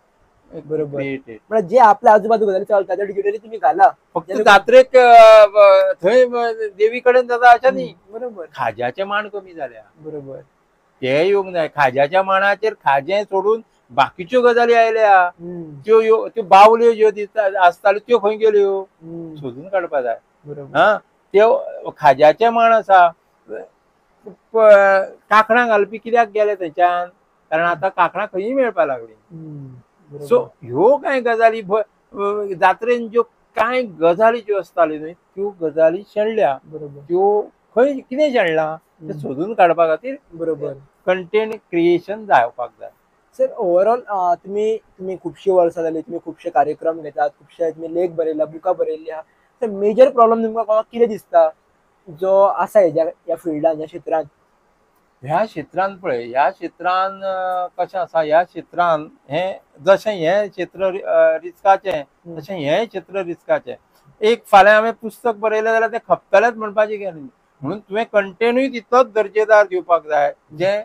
बरोबर. म्हणजे जे आपल्या आजूबाजू गजाली चलता ते डिजिटली तुम्ही घाला. फक्त जात्रेक थंय देवी कडेन जाता अशें न्ही. बरोबर. खाज्याचे माण कमी जाल्या. बरोबर. ते येवंक जाय. खाज्याच्या माणाचेर खाजें सोडून बाकीच्यो गजाली आयल्या, त्यो त्यो बावल्यो ज्यो दिसता आसताल्यो त्यो खंय गेल्यो सोदून काडपा जाय. हा, त्यो खाज्याचे माण आसा, कांकणां घालपी कित्याक गेले थंयच्यान? कारण आतां कांकणां खंयूय मेळपाक लागली. सो ह्यो कांय गजाली जात्रेन ज्यो कांय गजाली ज्यो आसताल्यो न्हय त्यो गजाली शेणल्या. बरोबर. त्यो खंय कितें शेणलां तें सोदून काडपा खातीर बरोबर कंटेंट क्रिएशन जावपाक जाय. सर ओवरऑल तुम्ही तुम्ही खुबशी वर्सां जाली, तुमी खुबशे कार्यक्रम घेतात, खुबशे तुमी लेख बरयला, बुकां बरयल्ली आहा. सर मेजर प्रॉब्लम तुमकां कोणाक कितें दिसता जो आसा हेज्या ह्या फिल्डान, ह्या क्षेत्रान? ह्या क्षेत्रान पळय, ह्या क्षेत्रान कशें आसा, ह्या क्षेत्रान हें जशें हें क्षेत्र रिस्काचें तशें हें क्षेत्र रिस्काचें. एक फाल्यां हांवें पुस्तक बरयलें जाल्यार तें खपतलेंच म्हणपाचें कितें न्ही, म्हणून तुवें कंटेनूय तितलोच दर्जेदार दिवपाक जाय, जें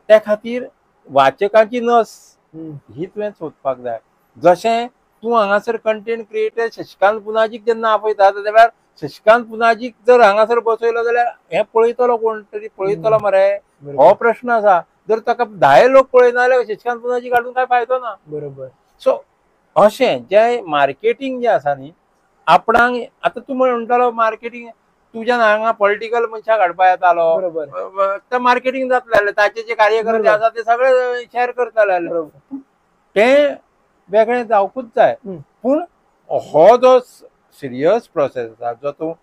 त्या खातीर वाचकाची नस ही तुवें सोदपाक जाय. जशें तूं हांगासर कंटेंट क्रिएटर शशिकांत पुनाजीक जेन्ना आपयता त्या वेळार शशिकांत पुनाजीक जर हांगासर बसयलो जाल्यार हें पळयतलो कोण तरी, पळयतलो मरे, हो प्रश्न आसा. जर ताका 10 लोक पळयना जाल्यार शशिकांत पुनाजीक हाडून कांय फायदो ना. बरोबर. सो अशें जें मार्केटींग जें आसा न्ही आपणाक, आतां तूं म्हणटालो मार्केटींग, तुज्यान हांगा पॉलिटिकल मनशाक हाडपा येतालो, तें मार्केटींग जातलें जाल्यार ताचे जे कार्यकर्ते आसा ते सगळे शेअर करतले, तें वेगळें जावकूच जाय. पूण हो जो सिरियस प्रोसेस आसा, जो तूं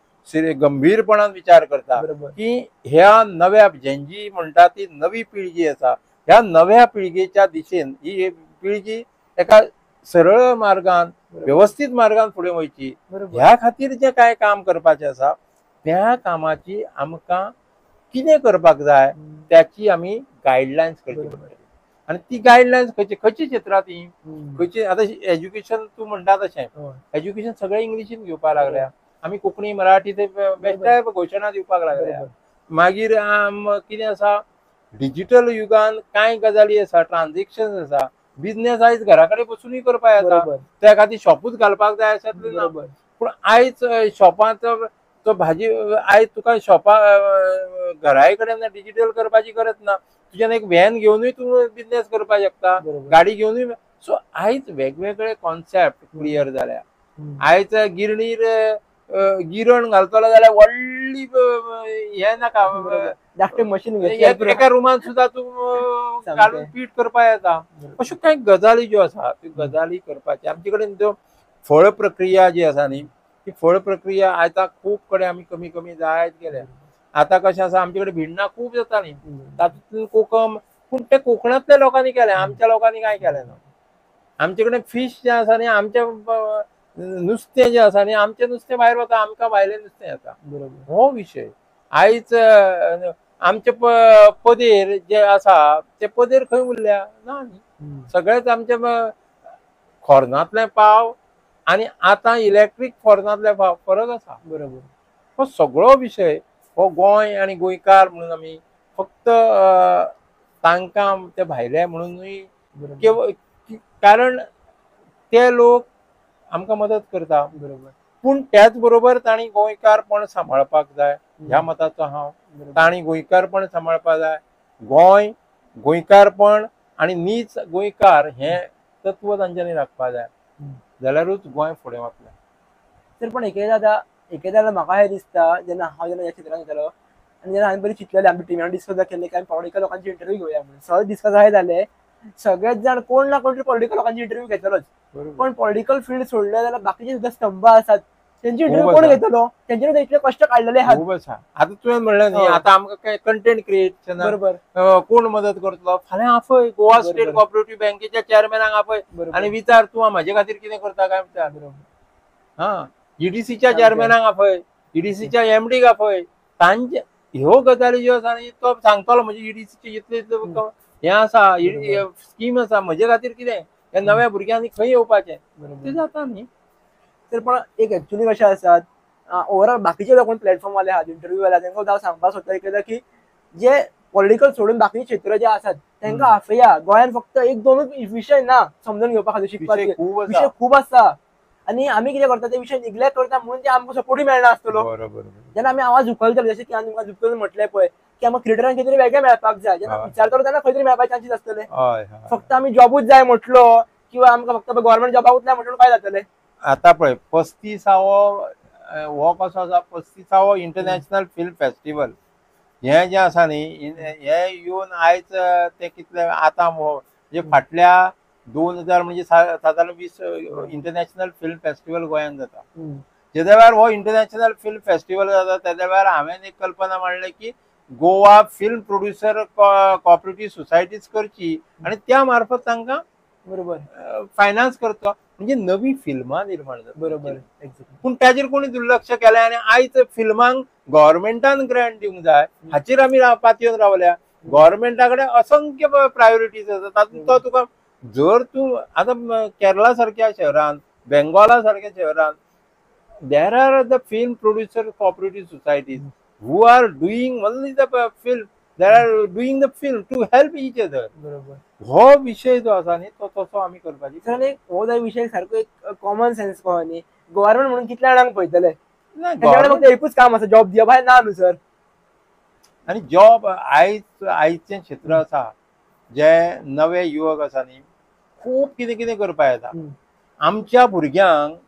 गंभीरपणान विचार करता की ह्या नव्या जेंजी म्हणटा ती नवी पिळगी आसा, ह्या नव्या पिळगेच्या दिशेन ही पिळगी एका सरळ मार्गान, व्यवस्थीत मार्गान फुडें वयची, ह्या खातीर जें कांय काम करपाचें आसा त्या कामाची आमकां कितें करपाक जाय त्याची आमी गायडलायन्स करची पडटली. आनी ती गायडलायन्स खंयचे खंयच्या क्षेत्रांत ती खंयचे, आतां एज्युकेशन तूं म्हणटा तशें एज्युकेशन सगळें इंग्लिशीन घेवपाक लागल्या, आमी कोंकणी मराठी ते बेश्टे घोशणा दिवपाक लागल्या. मागीर कितें आसा, डिजिटल युगान कांय गजाली आसा, ट्रान्झेक्शन आसा, बिजनेस आयज घरा कडेन बसुनूय करपाक येता, त्या खातीर शॉपूच घालपाक जाय अशें ना. पूण आयज शॉपांत तो भाजी आयज तुका शॉपा घराय कडेन डिजिटल करपाची गरज ना, तुज्यान एक व्हॅन घेवनूय तूं बिजनेस करपाक शकता, गाडी घेवनूय. सो आयज वेगवेगळे कॉन्सेप्ट क्लियर जाल्या. आयज गिरणीर गिरण घालतलो जाल्यार व्हडली हें नाका, धाकटें मशीन एका रुमान सुद्दां तूं घालून पीठ करपाक येता. अश्यो कांय गजाली ज्यो आसा त्यो गजाली करपाच्यो. आमचे कडेन त्यो फळ प्रक्रिया जी आसा न्ही, ती फळ प्रक्रिया आतां खूब कडेन आमी कमी कमी जायत गेल्या. आतां कशें आसा, आमचे कडेन भिण्णां खूब जाता न्ही, तातूंतल्यान कोकम, पूण ते कोकणांतल्या लोकांनी केलें, आमच्या लोकांनी कांय केलें ना. आमचे कडेन फीश जें आसा न्ही, आमच्या नुस्तें जें आसा न्ही, आमचें नुस्तें भायर वता, आमकां भायलें नुस्तें येता. हो विशय. आयज आमचे पदेर जे आसा ते पदेर खंय उरल्या ना न्ही, सगळेच आमचे खोर्नांतले पाव आनी आतां इलेक्ट्रीक खोर्नांतले पाव फरक आसा. बरोबर. हो सगळो विशय हो गोंय आनी गोंयकार म्हणून आमी फक्त तांकां ते भायले म्हणूनय, कारण ते लोक आमकां मदत करता. बरोबर. पूण त्याच बरोबर तांणी गोंयकारपण सांबाळपाक जाय ह्या मताचो हांव. तांणी गोंयकारपण सांबाळपाक जाय. गोंय, गोंयकारपण आनी नीच गोंयकार हें तत्व तांच्यांनी राखपाक जाय, जाल्यारूच गोंय फुडें वतलें. सर, पण एकदां एकदां म्हाका हें दिसता, जेन्ना हांव जेन्ना ह्या क्षेत्रांत येतालो आनी जेन्ना हांवें बरें चिंतलेलें, आमच्या टिमान डिस्कस केल्लें की आमी पॉलिटिकल लोकांची इंटरव्यू घेवया म्हणून. सहज डिस्कस अशें जालें, सगळेच जाण कोण ना कोण तरी पॉलिटिकल लोकांची इंटरव्यू घेतलोच, पण पॉलिटिकल फील्ड सोडले जाल्यार बाकीचे सुद्दां स्तंभ आसात तेंची इंटरव्यू कोण घेतलो, तेंच्यानी इतले कश्ट काडलेले आहात. खूब आसा. आतां तुवें म्हणलें न्ही, आतां आमकां काय कंटेंट क्रिएशन, बरोबर, कोण मदत करतलो? फाल्यां आपय गोवा स्टेट कॉपरेटिव्ह बँकेच्या चेअरमॅनाक आपय आनी विचार तूं म्हाजे खातीर कितें करता काय विचार. हा, ईडीसीच्या चेअरमॅनाक आपय, ईडीसीच्या एमडीक आपय, तांचे ह्यो गजाली ज्यो आसा न्ही तो सांगतलो म्हणजे ईडीसीचे इतले इतले हें आसा, स्कीम आसा, म्हजे खातीर कितें, ह्या नव्या भुरग्यांनी खंय येवपाचें तें जाता न्ही. तर पण एक एक्चुअली कशें आसात ओवरऑल बाकीचे लोक कोण प्लॅटफॉर्म वाले आहात, इंटरव्यू वाले, तांकां हांव सांगपाक सोदता एकदां की जे पॉलिटिकल सोडून बाकीचे क्षेत्र जे आसात तांकां आफया. गोंयांत फक्त एक दोनूच विशय ना समजून घेवपा खातीर शिकपाक, विशय खूब आसा आनी आमी कितें करता ते विशय निग्लेक्ट करता, म्हणून ते आमकां सपोर्टूय मेळना आसतलो. जेन्ना आमी आवाज उखलतले, जशें की आमी तुमकां उखलून म्हटलें पळय की आमकां क्रिएटरांक कितें तरी वेगळें मेळपाक जाय, जेन्ना विचारतलो तेन्ना खंय तरी मेळपाचे चान्सीस आसतले. फक्त आमी जॉबूच जाय म्हटलो किंवा आमकां फक्त गव्हर्मेंट जॉबाकूच जाय म्हटलो काय जातलें? आतां पळय 35वो हो कसो आसा, 35वो इंटरनॅशनल फिल्म फेस्टिवल हें जें आसा न्ही, हें येवन आयज तें कितलें आतां म्हणजे फाटल्या 2000 म्हणजे सादारण 20 इंटरनॅशनल फिल्म फेस्टिवल गोंयांत जाता. जेद्या वेळार हो इंटरनॅशनल फिल्म फेस्टिवल जाता तेद्या वेळार हांवें एक कल्पना मांडलें की Goa film producer cooperative societies करची आनी त्या मार्फत तांकां बरोबर फायनान्स करचो, म्हणजे नवी फिल्मां निर्माण जाता. बरोबर. पूण ताचेर कोणी दुर्लक्ष केलें आनी आयज फिल्मांक गव्हर्मेंटान ग्रँट दिवंक जाय हाचेर आमी पातयेवन रावल्या. गव्हर्मेंटा कडेन असंख्य प्रायोरिटीज आसा, तातूंत तो तुका जर तूं आतां केरला सारक्या शहरान, बेंगॉला सारक्या शहरान there are the film producer cooperative societies who are doing only the film, they are doing the film to help each other. बरोबर. हो विशय जो आसा न्ही तो तसो आमी करपाची. सर, एक हो विशय सारको एक कॉमन सेन्स कहो न्ही, गव्हर्मेंट म्हणून कितल्या जाणांक पळयतले, फक्त एकूच काम आसा जॉब दिवप, भायर ना न्हू सर. आनी जॉब आयज आयचें क्षेत्र आसा जे नवे युवक आसा न्ही खूब कितें कितें करपाक येता. आमच्या भुरग्यांक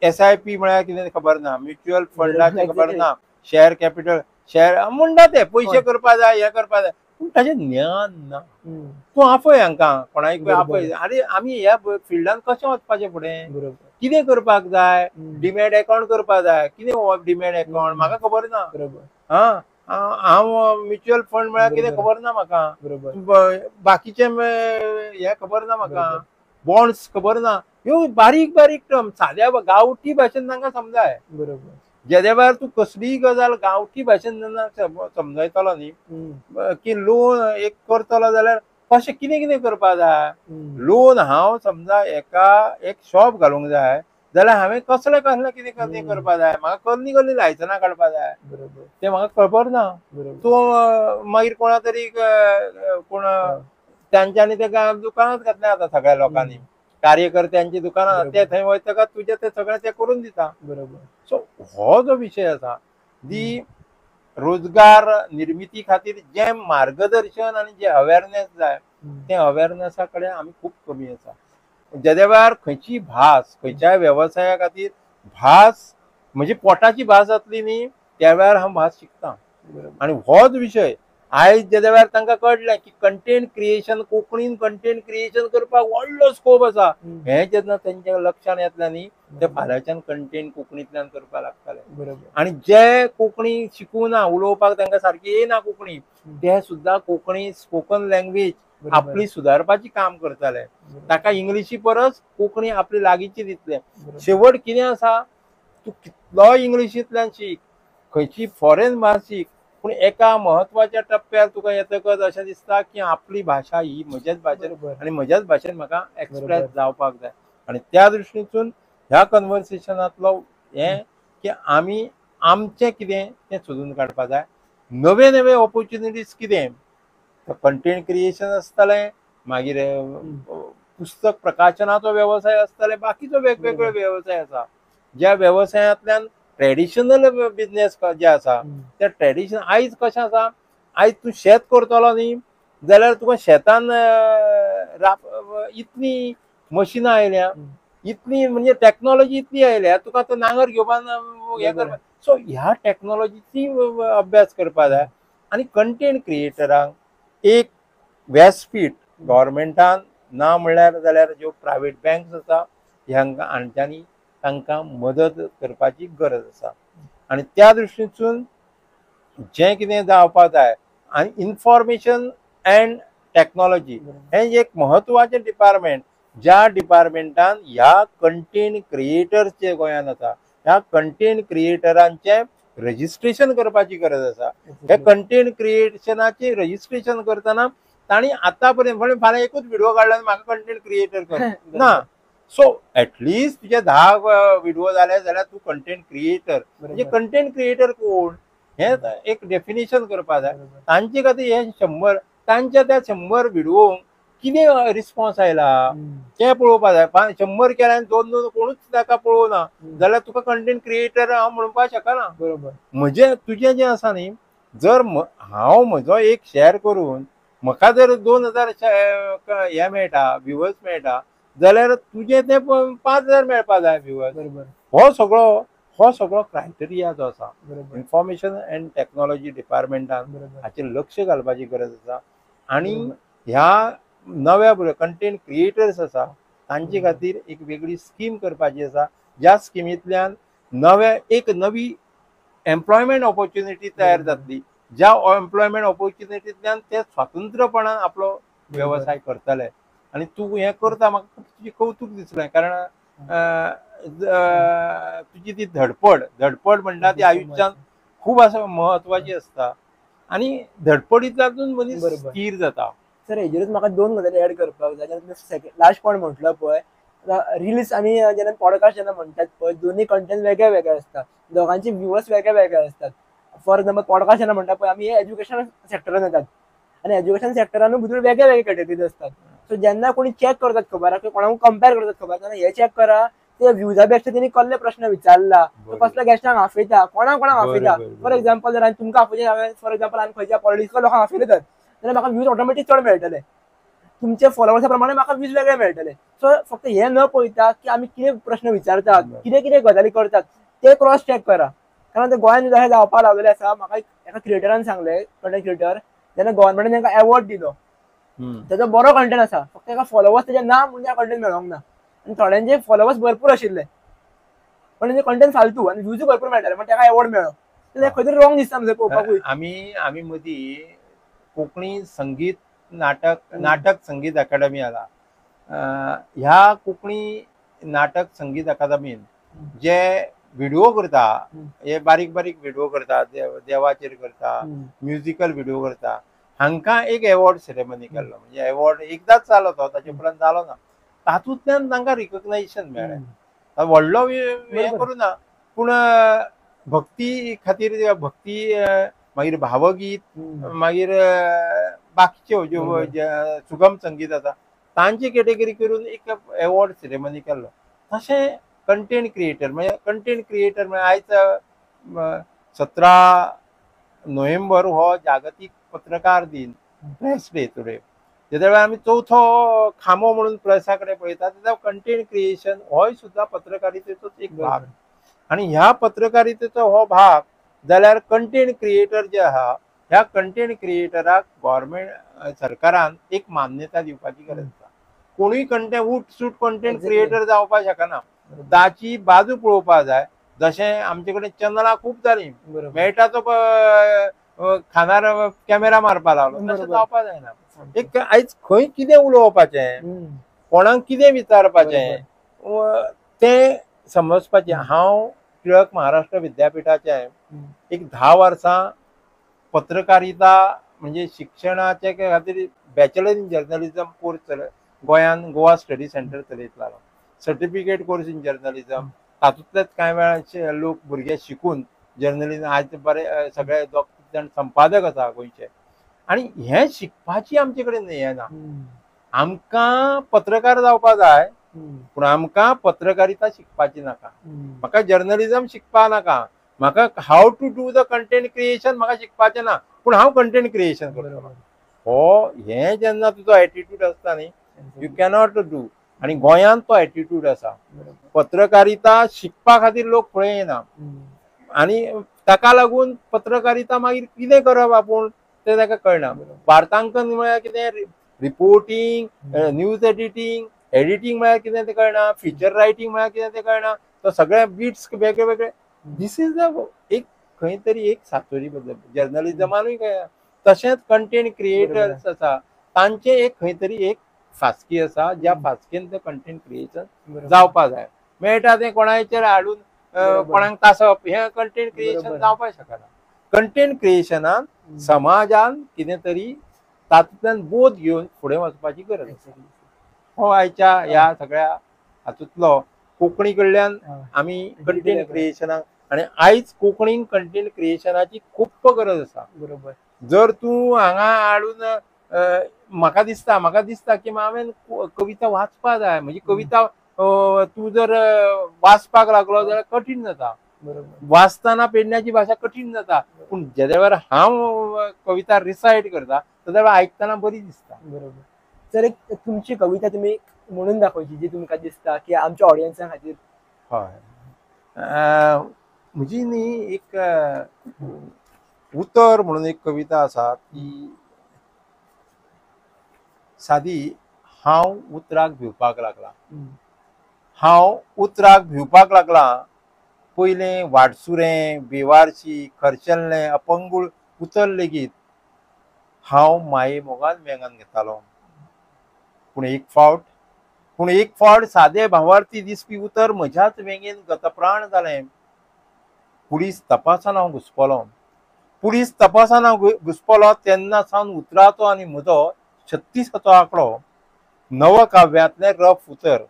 SIP म्हळ्यार कितें खबर ना, म्युच्युअल फंडाचें खबर ना, शेअर कॅपिटल शेअर म्हणटा ते पयशे करपा जाय, हें करपा जाय, पूण ताचें ज्ञान ना. तूं आपय हांकां कोणाकूय आपय, आरे आमी ह्या फिल्डान कशें वचपाचें फुडें, कितें करपाक जाय, डिमॅट अकाउंट करपाक जाय, कितें हो डिमॅट अकाउंट म्हाका खबर ना. हा, हांव म्युच्युअल फंड म्हळ्यार कितें खबर ना म्हाका, बाकीचें हें खबर ना म्हाका, बॉन्ड्स खबर ना, ह्यो बारीक बारीक टर्म साद्या गांवठी भाशेन तांकां समजाय. बरोबर. जेद्या वेळार तूं कसलीय गजाल गांवठी भाशेन जेन्ना समजायतलो न्ही की लोन एक करतलो जाल्यार कशें कितें कितें करपाक जाय, लोन हांव समजा एका एक शॉप घालूंक जाय जाल्यार हांवें कसलें कसलें कितें कितें करपाक जाय, म्हाका कसलीं कसलीं लायसनां काडपाक जाय, तें म्हाका खबर ना. तूं मागीर कोणा तरी कोण तांच्यांनी तेका दुकानांत घातलें आतां सगळ्या लोकांनी, कार्यकर्त्यांची दुकानां ते थंय वयतकच तुजे ते सगळें ते करून दिता. बरोबर. सो हो जो विशय आसा दी रोजगार निर्मिती खातीर जे मार्गदर्शन आनी जे अवेरनेस जाय ते अवेरनेसा कडेन आमी खूब कमी आसा. जेद्या वेळार खंयची भास खंयच्याय वेवसाया खातीर भास म्हणजे पोटाची भास जातली न्ही त्या वेळार हांव भास शिकता. आनी होच विशय आयज जेद्या वेळार तांकां कळलें की कंटेंट क्रिएशन कोंकणीन कंटेंट क्रिएशन करपाक व्हडलो स्कोप आसा हें जेन्ना तेंच्या लक्षांत येतलें न्ही ते फाल्यांच्यान कंटेंट कोंकणींतल्यान करपाक लागतले. आनी जे कोंकणी शिकूना उलोवपाक तांकां सारकी येना कोंकणी ते सुद्दां कोंकणी स्पोकन लँग्वेज आपली सुदारपाची काम करताले. ताका इंग्लिशी परस कोंकणी आपली लागींची दितले. शेवट कितें आसा तूं कितलोय इंग्लिशींतल्यान शीक खंयची फॉरेन भास शीक पूण एका म्हत्वाच्या टप्प्यार तुका येतकच अशें दिसता की आपली भाशा ही म्हज्याच भाशेन आनी म्हज्याच भाशेन म्हाका एक्सप्रेस जावपाक जाय. आनी त्या दृश्टींतून ह्या कन्वर्सेशनांतलो हें की आमी आमचें कितें तें सोदून काडपाक जाय. नवे नवे ऑपोर्च्युनिटीज कितें कंटेंट क्रिएशन आसतलें, मागीर पुस्तक प्रकाशनाचो वेवसाय आसतले, बाकीचो वेगवेगळे वेवसाय आसा ज्या वेवसायांतल्यान ट्रेडिशनल बिजनेस जे आसा त्या ट्रेडिशन आयज कशें आसा आयज तूं शेत करतलो न्ही जाल्यार तुका शेतान इतली मशिनां आयल्या इतली म्हणजे टॅक्नोलॉजी इतली आयल्या तुका तो नांगर घेवपाक हें करपाक. सो ह्या टॅक्नोलॉजीची अभ्यास करपाक जाय. आनी कंटेंट क्रिएटरांक एक व्यासपीठ गव्हर्मेंटान ना म्हणल्यार जाल्यार ज्यो प्रायवेट बँक्स आसा ह्यांकां हांच्यांनी तांकां मदत करपाची गरज आसा. आनी त्या दृश्टींतसून जें कितें जावपाक जाय आनी इन्फॉर्मेशन अँड टॅक्नोलॉजी हें एक म्हत्वाचें डिपार्टमेंट ज्या डिपार्टमेंटान ह्या कंटेंट क्रिएटर्स जे गोंयांत आसा ह्या कंटेंट क्रिएटरांचें रजिस्ट्रेशन करपाची गरज आसा. हे कंटेंट क्रिएशनाचें रजिस्ट्रेशन करतना तांणी आतां पर्यंत म्हणजे फाल्यां एकूच व्हिडिओ काडला आनी म्हाका कंटेंट क्रिएटर कर ना. सो एटलिस्ट तुजे 10 व्हिडिओ जाले जाल्यार तूं कंटेंट क्रिएटर. म्हणजे कंटेंट क्रिएटर कोण हें एक डेफिनेशन करपाक जाय. तांचे खातीर हे 100 तांच्या त्या 100 व्हिडिओंक कितें रिस्पॉन्स आयला तें पळोवपाक जाय. 100 केल्या आनी 2-2 कोणूच ताका पळोवना जाल्यार तुका कंटेंट क्रिएटर हांव म्हणपाक शकना. बरोबर. म्हजें तुजें जें आसा न्ही जर हांव म्हजो एक शेअर करून म्हाका जर 2000 हे मेळटा व्ह्यूवर्स मेळटा जाल्यार तुजें तें 5000 मेळपाक जाय व्ह्यूवर्स. बरोबर. हो सगळो क्रायटेरिया जो आसा इन्फॉर्मेशन अँड टॅक्नोलॉजी डिपार्टमेंटान हाचेर लक्ष घालपाची गरज आसा. आनी ह्या नव्या कंटेंट क्रिएटर्स आसा तांचे खातीर एक वेगळी स्कीम करपाची आसा ज्या स्किमींतल्यान एक नवी एम्प्लॉयमेंट ऑपॉर्च्युनिटी तयार जातली ज्या एम्प्लॉयमेंट ऑपॉर्च्युनिटींतल्यान ते स्वतंत्रपणान आपलो वेवसाय करतले. आनी तूं हें करता म्हाका खूब तुजें कौतूक दिसलें कारण तुजी ती धडपड म्हणटा ती आयुश्यांत खूब आसा म्हत्वाची आसता आनी धडपडींतल्यान मनीस स्थीर जाता. सर हेजेरूच म्हाका 2 गजाली एड करपाक जाय. जेन्ना लास्ट पॉयंट म्हटलो पळय रिल्स आनी जेन्ना पॉडकास्ट जेन्ना म्हणटात पळय दोन्ही कंटेंट वेगळे वेगळे आसता, दोगांचे व्ह्यूवर्स वेगळे वेगळे आसतात. फॉर एक्झाम्पल पॉडकास्ट जेन्ना म्हणटा पळय आमी एज्युकेशन सेक्टरान येतात आनी एज्युकेशन सेक्टरानूय भितर वेगळे वेगळे कॅटेगरीज आसतात. सो जेन्ना कोणी चॅक करतात खबर आसा कोणाक कंपेर करतात खबर तेन्ना हे चॅक करा ते व्ह्यूजा पेक्षा तेणी कसले प्रश्न विचारला, तो कसल्या गेस्टांक आपयता, कोणाक कोणाक आपयता. फॉर एक्झाम्पल जर हांवें तुमकां आपयता, हांवें फॉर एक्झाम्पल हांवें खंयच्या पॉलिटिकल लोकांक आपयले तर जाल्यार म्हाका व्ह्यूज ऑटोमॅटीक चड मेळटले, तुमचे फॉलोवर्सा प्रमाणे म्हाका व्ह्यूज वेगळे मेळटले. सो फक्त हे न पळयता की आमी कितें प्रश्न विचारतात, कितें कितें गजाली करतात ते क्रॉस चॅक करा. कारण ते गोंयांत अशें जावपाक लागलेलें आसा. म्हाका एका क्रिएटरान सांगलें, कंटेंट क्रिएटर, जेन्ना गव्हर्मेंटान तांकां एवॉर्ड दिलो तेजो बरो कंटेंट आसा, फक्त ताका फॉलोवर्स तेजे ना म्हणून त्या कंटेंट मेळोंक ना. आनी थोड्यांचे फॉलोवर्स भरपूर आशिल्ले पण तेजे कंटेंट फालतू आनी व्ह्यूजूय भरपूर मेळटाले, पण ताका एवॉर्ड मेळ्ळो. खंय तरी रॉंग दिसता म्हणजे पळोवपाकूय. आमी मदीं कोंकणी संगीत नाटक संगीत अकादमी आला. ह्या कोंकणी नाटक संगीत अकादमीन जे व्हिडिओ करता, हे बारीक बारीक व्हिडिओ करता, देवाचेर करता, म्युजिकल व्हिडिओ करता, हांकां एक एवॉर्ड सेरेमनी केल्लो. म्हणजे एवॉर्ड एकदांच जालो तो, ताचे उपरांत जालो ना. तातूंतल्यान तांकां रिकग्नायझेशन मेळ्ळें. व्हडलो हें करूं ना, पूण भक्ती खातीर भक्ती, मागीर भावगीत, मागीर बाकीच्यो ज्यो सुगम संगीत आसा तांची कॅटेगरी करून एक एवॉर्ड सेरेमनी केल्लो. तशें कंटेंट क्रिएटर म्हणजे कंटेंट क्रिएटर म्हणजे आयज 17 नोव्हेंबर हो जागतीक पत्रकार दिन, प्रेस डे टुडे. जेन्ना वेळार आमी चवथो खांबो म्हणून प्रेसा कडेन पळयता तेन्ना कंटेंट क्रिएशन होय सुद्दां पत्रकारितेचोच एक भाग. आनी ह्या पत्रकारितेचो हो भाग जाल्यार कंटेंट क्रिएटर जे आहा ह्या कंटेंट क्रिएटराक गव्हर्मेंट सरकारान एक मान्यता दिवपाची गरज आसा. कोणूय कंटेंट उट सूट कंटेंट क्रिएटर जावपाक शकना, ताची बाजू पळोवपाक जाय. जशें आमचे कडेन चॅनलां खूब जालीं, मेळटा तो खानार कॅमेरा मारपाक लागलो, तशें जावपाक जायना. एक आयज खंय कितें उलोवपाचें, कोणाक कितें विचारपाचें तें समजपाचें. हांव टिळक महाराष्ट्र विद्यापिठाचें एक 10 वर्सां पत्रकारिता म्हणजे शिक्षणाचे खातीर बॅचलर इन जर्नलिजम कोर्स गोंयान गोवा स्टडी सेंटर चलयतलो, सर्टिफिकेट कोर्स इन जर्नलिजम. तातूंतलेच कांय वेळार लोक भुरगे शिकून जर्नलिजम आज बरे सगळे दोग जाण संपादक आसा गोंयचे. आनी हें शिकपाची आमचे कडेन येना. आमकां पत्रकार जावपा जाय पूण आमकां पत्रकारिता शिकपाची नाका. म्हाका जर्नलिजम शिकपा नाका, म्हाका how to do the content creation म्हाका शिकपाचें ना, पूण हांव कंटेंट क्रिएशन करतलो. हो हें जेन्ना तुजो एटिट्यूड आसता न्ही, you cannot do. आनी गोंयांत तो एटिट्यूड आसा. पत्रकारिता शिकपा खातीर लोक फुडें येना आनी ताका लागून पत्रकारिता मागीर कितें करप आपूण तें ताका कळना. वार्तांकन म्हळ्यार कितें, रिपोर्टींग, न्यूज एडिटींग, एडिटींग म्हळ्यार कितें तें कळना, फिचर रायटींग म्हळ्यार कितें तें कळना. तो सगळे बिट्स वेगळे वेगळे. This is the एक खंय तरी एक सातोरी बदल जर्नलिजमानूय कळना. तशेंच कंटेंट क्रिएटर्स आसा तांचे एक खंय तरी एक फास्की आसा ज्या फास्केन तें कंटेंट क्रिएशन जावपा जाय. मेळटा तें कोणाचेर हाडून कोणाक तासप हें कंटेंट क्रिएशन जावपाक शकना. कंटेंट क्रिएशनान समाजान कितें तरी तातूंतल्यान बोध घेवन फुडें वचपाची गरज आसा. हो आयच्या ह्या सगळ्या हातूंतलो कोंकणी कडल्यान आमी कंटेंट क्रिएशनाक आनी आयज कोंकणीन कंटेंट क्रिएशनाची खूब गरज आसा. बरोबर. जर तूं हांगा हाडून म्हाका दिसता की हांवें कविता वाचपा जाय. म्हणजे कविता तूं जर वाचपाक लागलो जाल्यार कठीण जाता. वाचतना पेडण्याची भाशा कठीण जाता, पूण जेन्ना वेळार हांव कविता रिसायट करता तेन्ना वेळार आयकतना बरी दिसता. बरोबर. सर एक तुमची कविता तुमी म्हणून दाखोवची जी तुमकां दिसता की आमच्या ऑडियन्सा खातीर. हय, म्हजी न्ही एक उतर म्हणून एक कविता आसा ती सादी. हांव उतराक भिवपाक लागला, हांव उतराक भिवपाक लागला. पयलें वाटसुरें, बेवारशी, खर्शेल्लें, अपंगूळ उतर लेगीत हांव माये मोगान वेंगान घेतालो. पूण एक फावट सादे भावार्थी दिसपी उतर म्हज्याच वेंगेन गतप्राण जालें. पुलीस तपासान हांव घुसपलो, पुलीस तपासान हांव घुसपलो तेन्ना सावन उतराचो आनी म्हजो 36 आंकडो. नवकाव्यांतलें रफ उतर,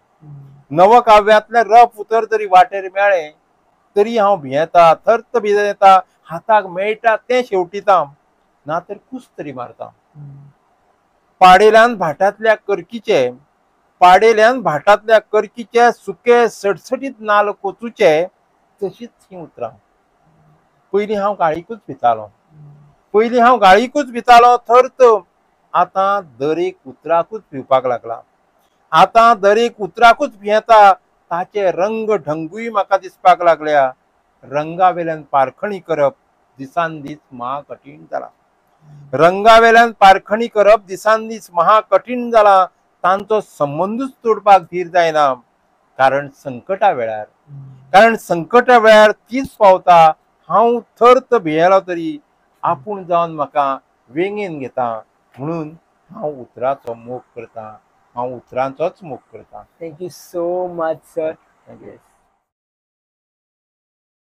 नवकाव्यांतलें रफ उतर जरी वाटेर मेळ्ळें तरी हांव भियेता, थर्त भियेता. हाताक मेळटा तें शेवटिता, ना तर कूस तरी मारता. पाडेल्यान भाटांतल्या करकीचे, पाडेल्यान भाटांतल्या करकीचे सुके सडसडीत नाल कोचूचे तशीच हीं उतरां. पयलीं हांव गाळीकूच भितालो, पयलीं हांव गाळीकूच भितालो थर्त. आतां दरेक उतराकूच भिवपाक लागला, आतां दरेक उतराकूच भियेता. ताचे रंग ढंगूय म्हाका दिसपाक लागल्या. रंगावेल्यान पारखणी करप दिसान दीस महा कठीण जाला, रंगावेल्यान पारखणी करप दिसान दीस महा कठीण जाला. तांचो संबंदूच तोडपाक धीर जायना, कारण संकटा वेळार, कारण संकटा वेळार तीच पावता. हांव थर्त भियेलो तरी आपूण जावन म्हाका वेंगेन घेता. म्हणून हांव उतराचो मोग करता, हांव उतरांचोच मोग करता. Thank you so much sir.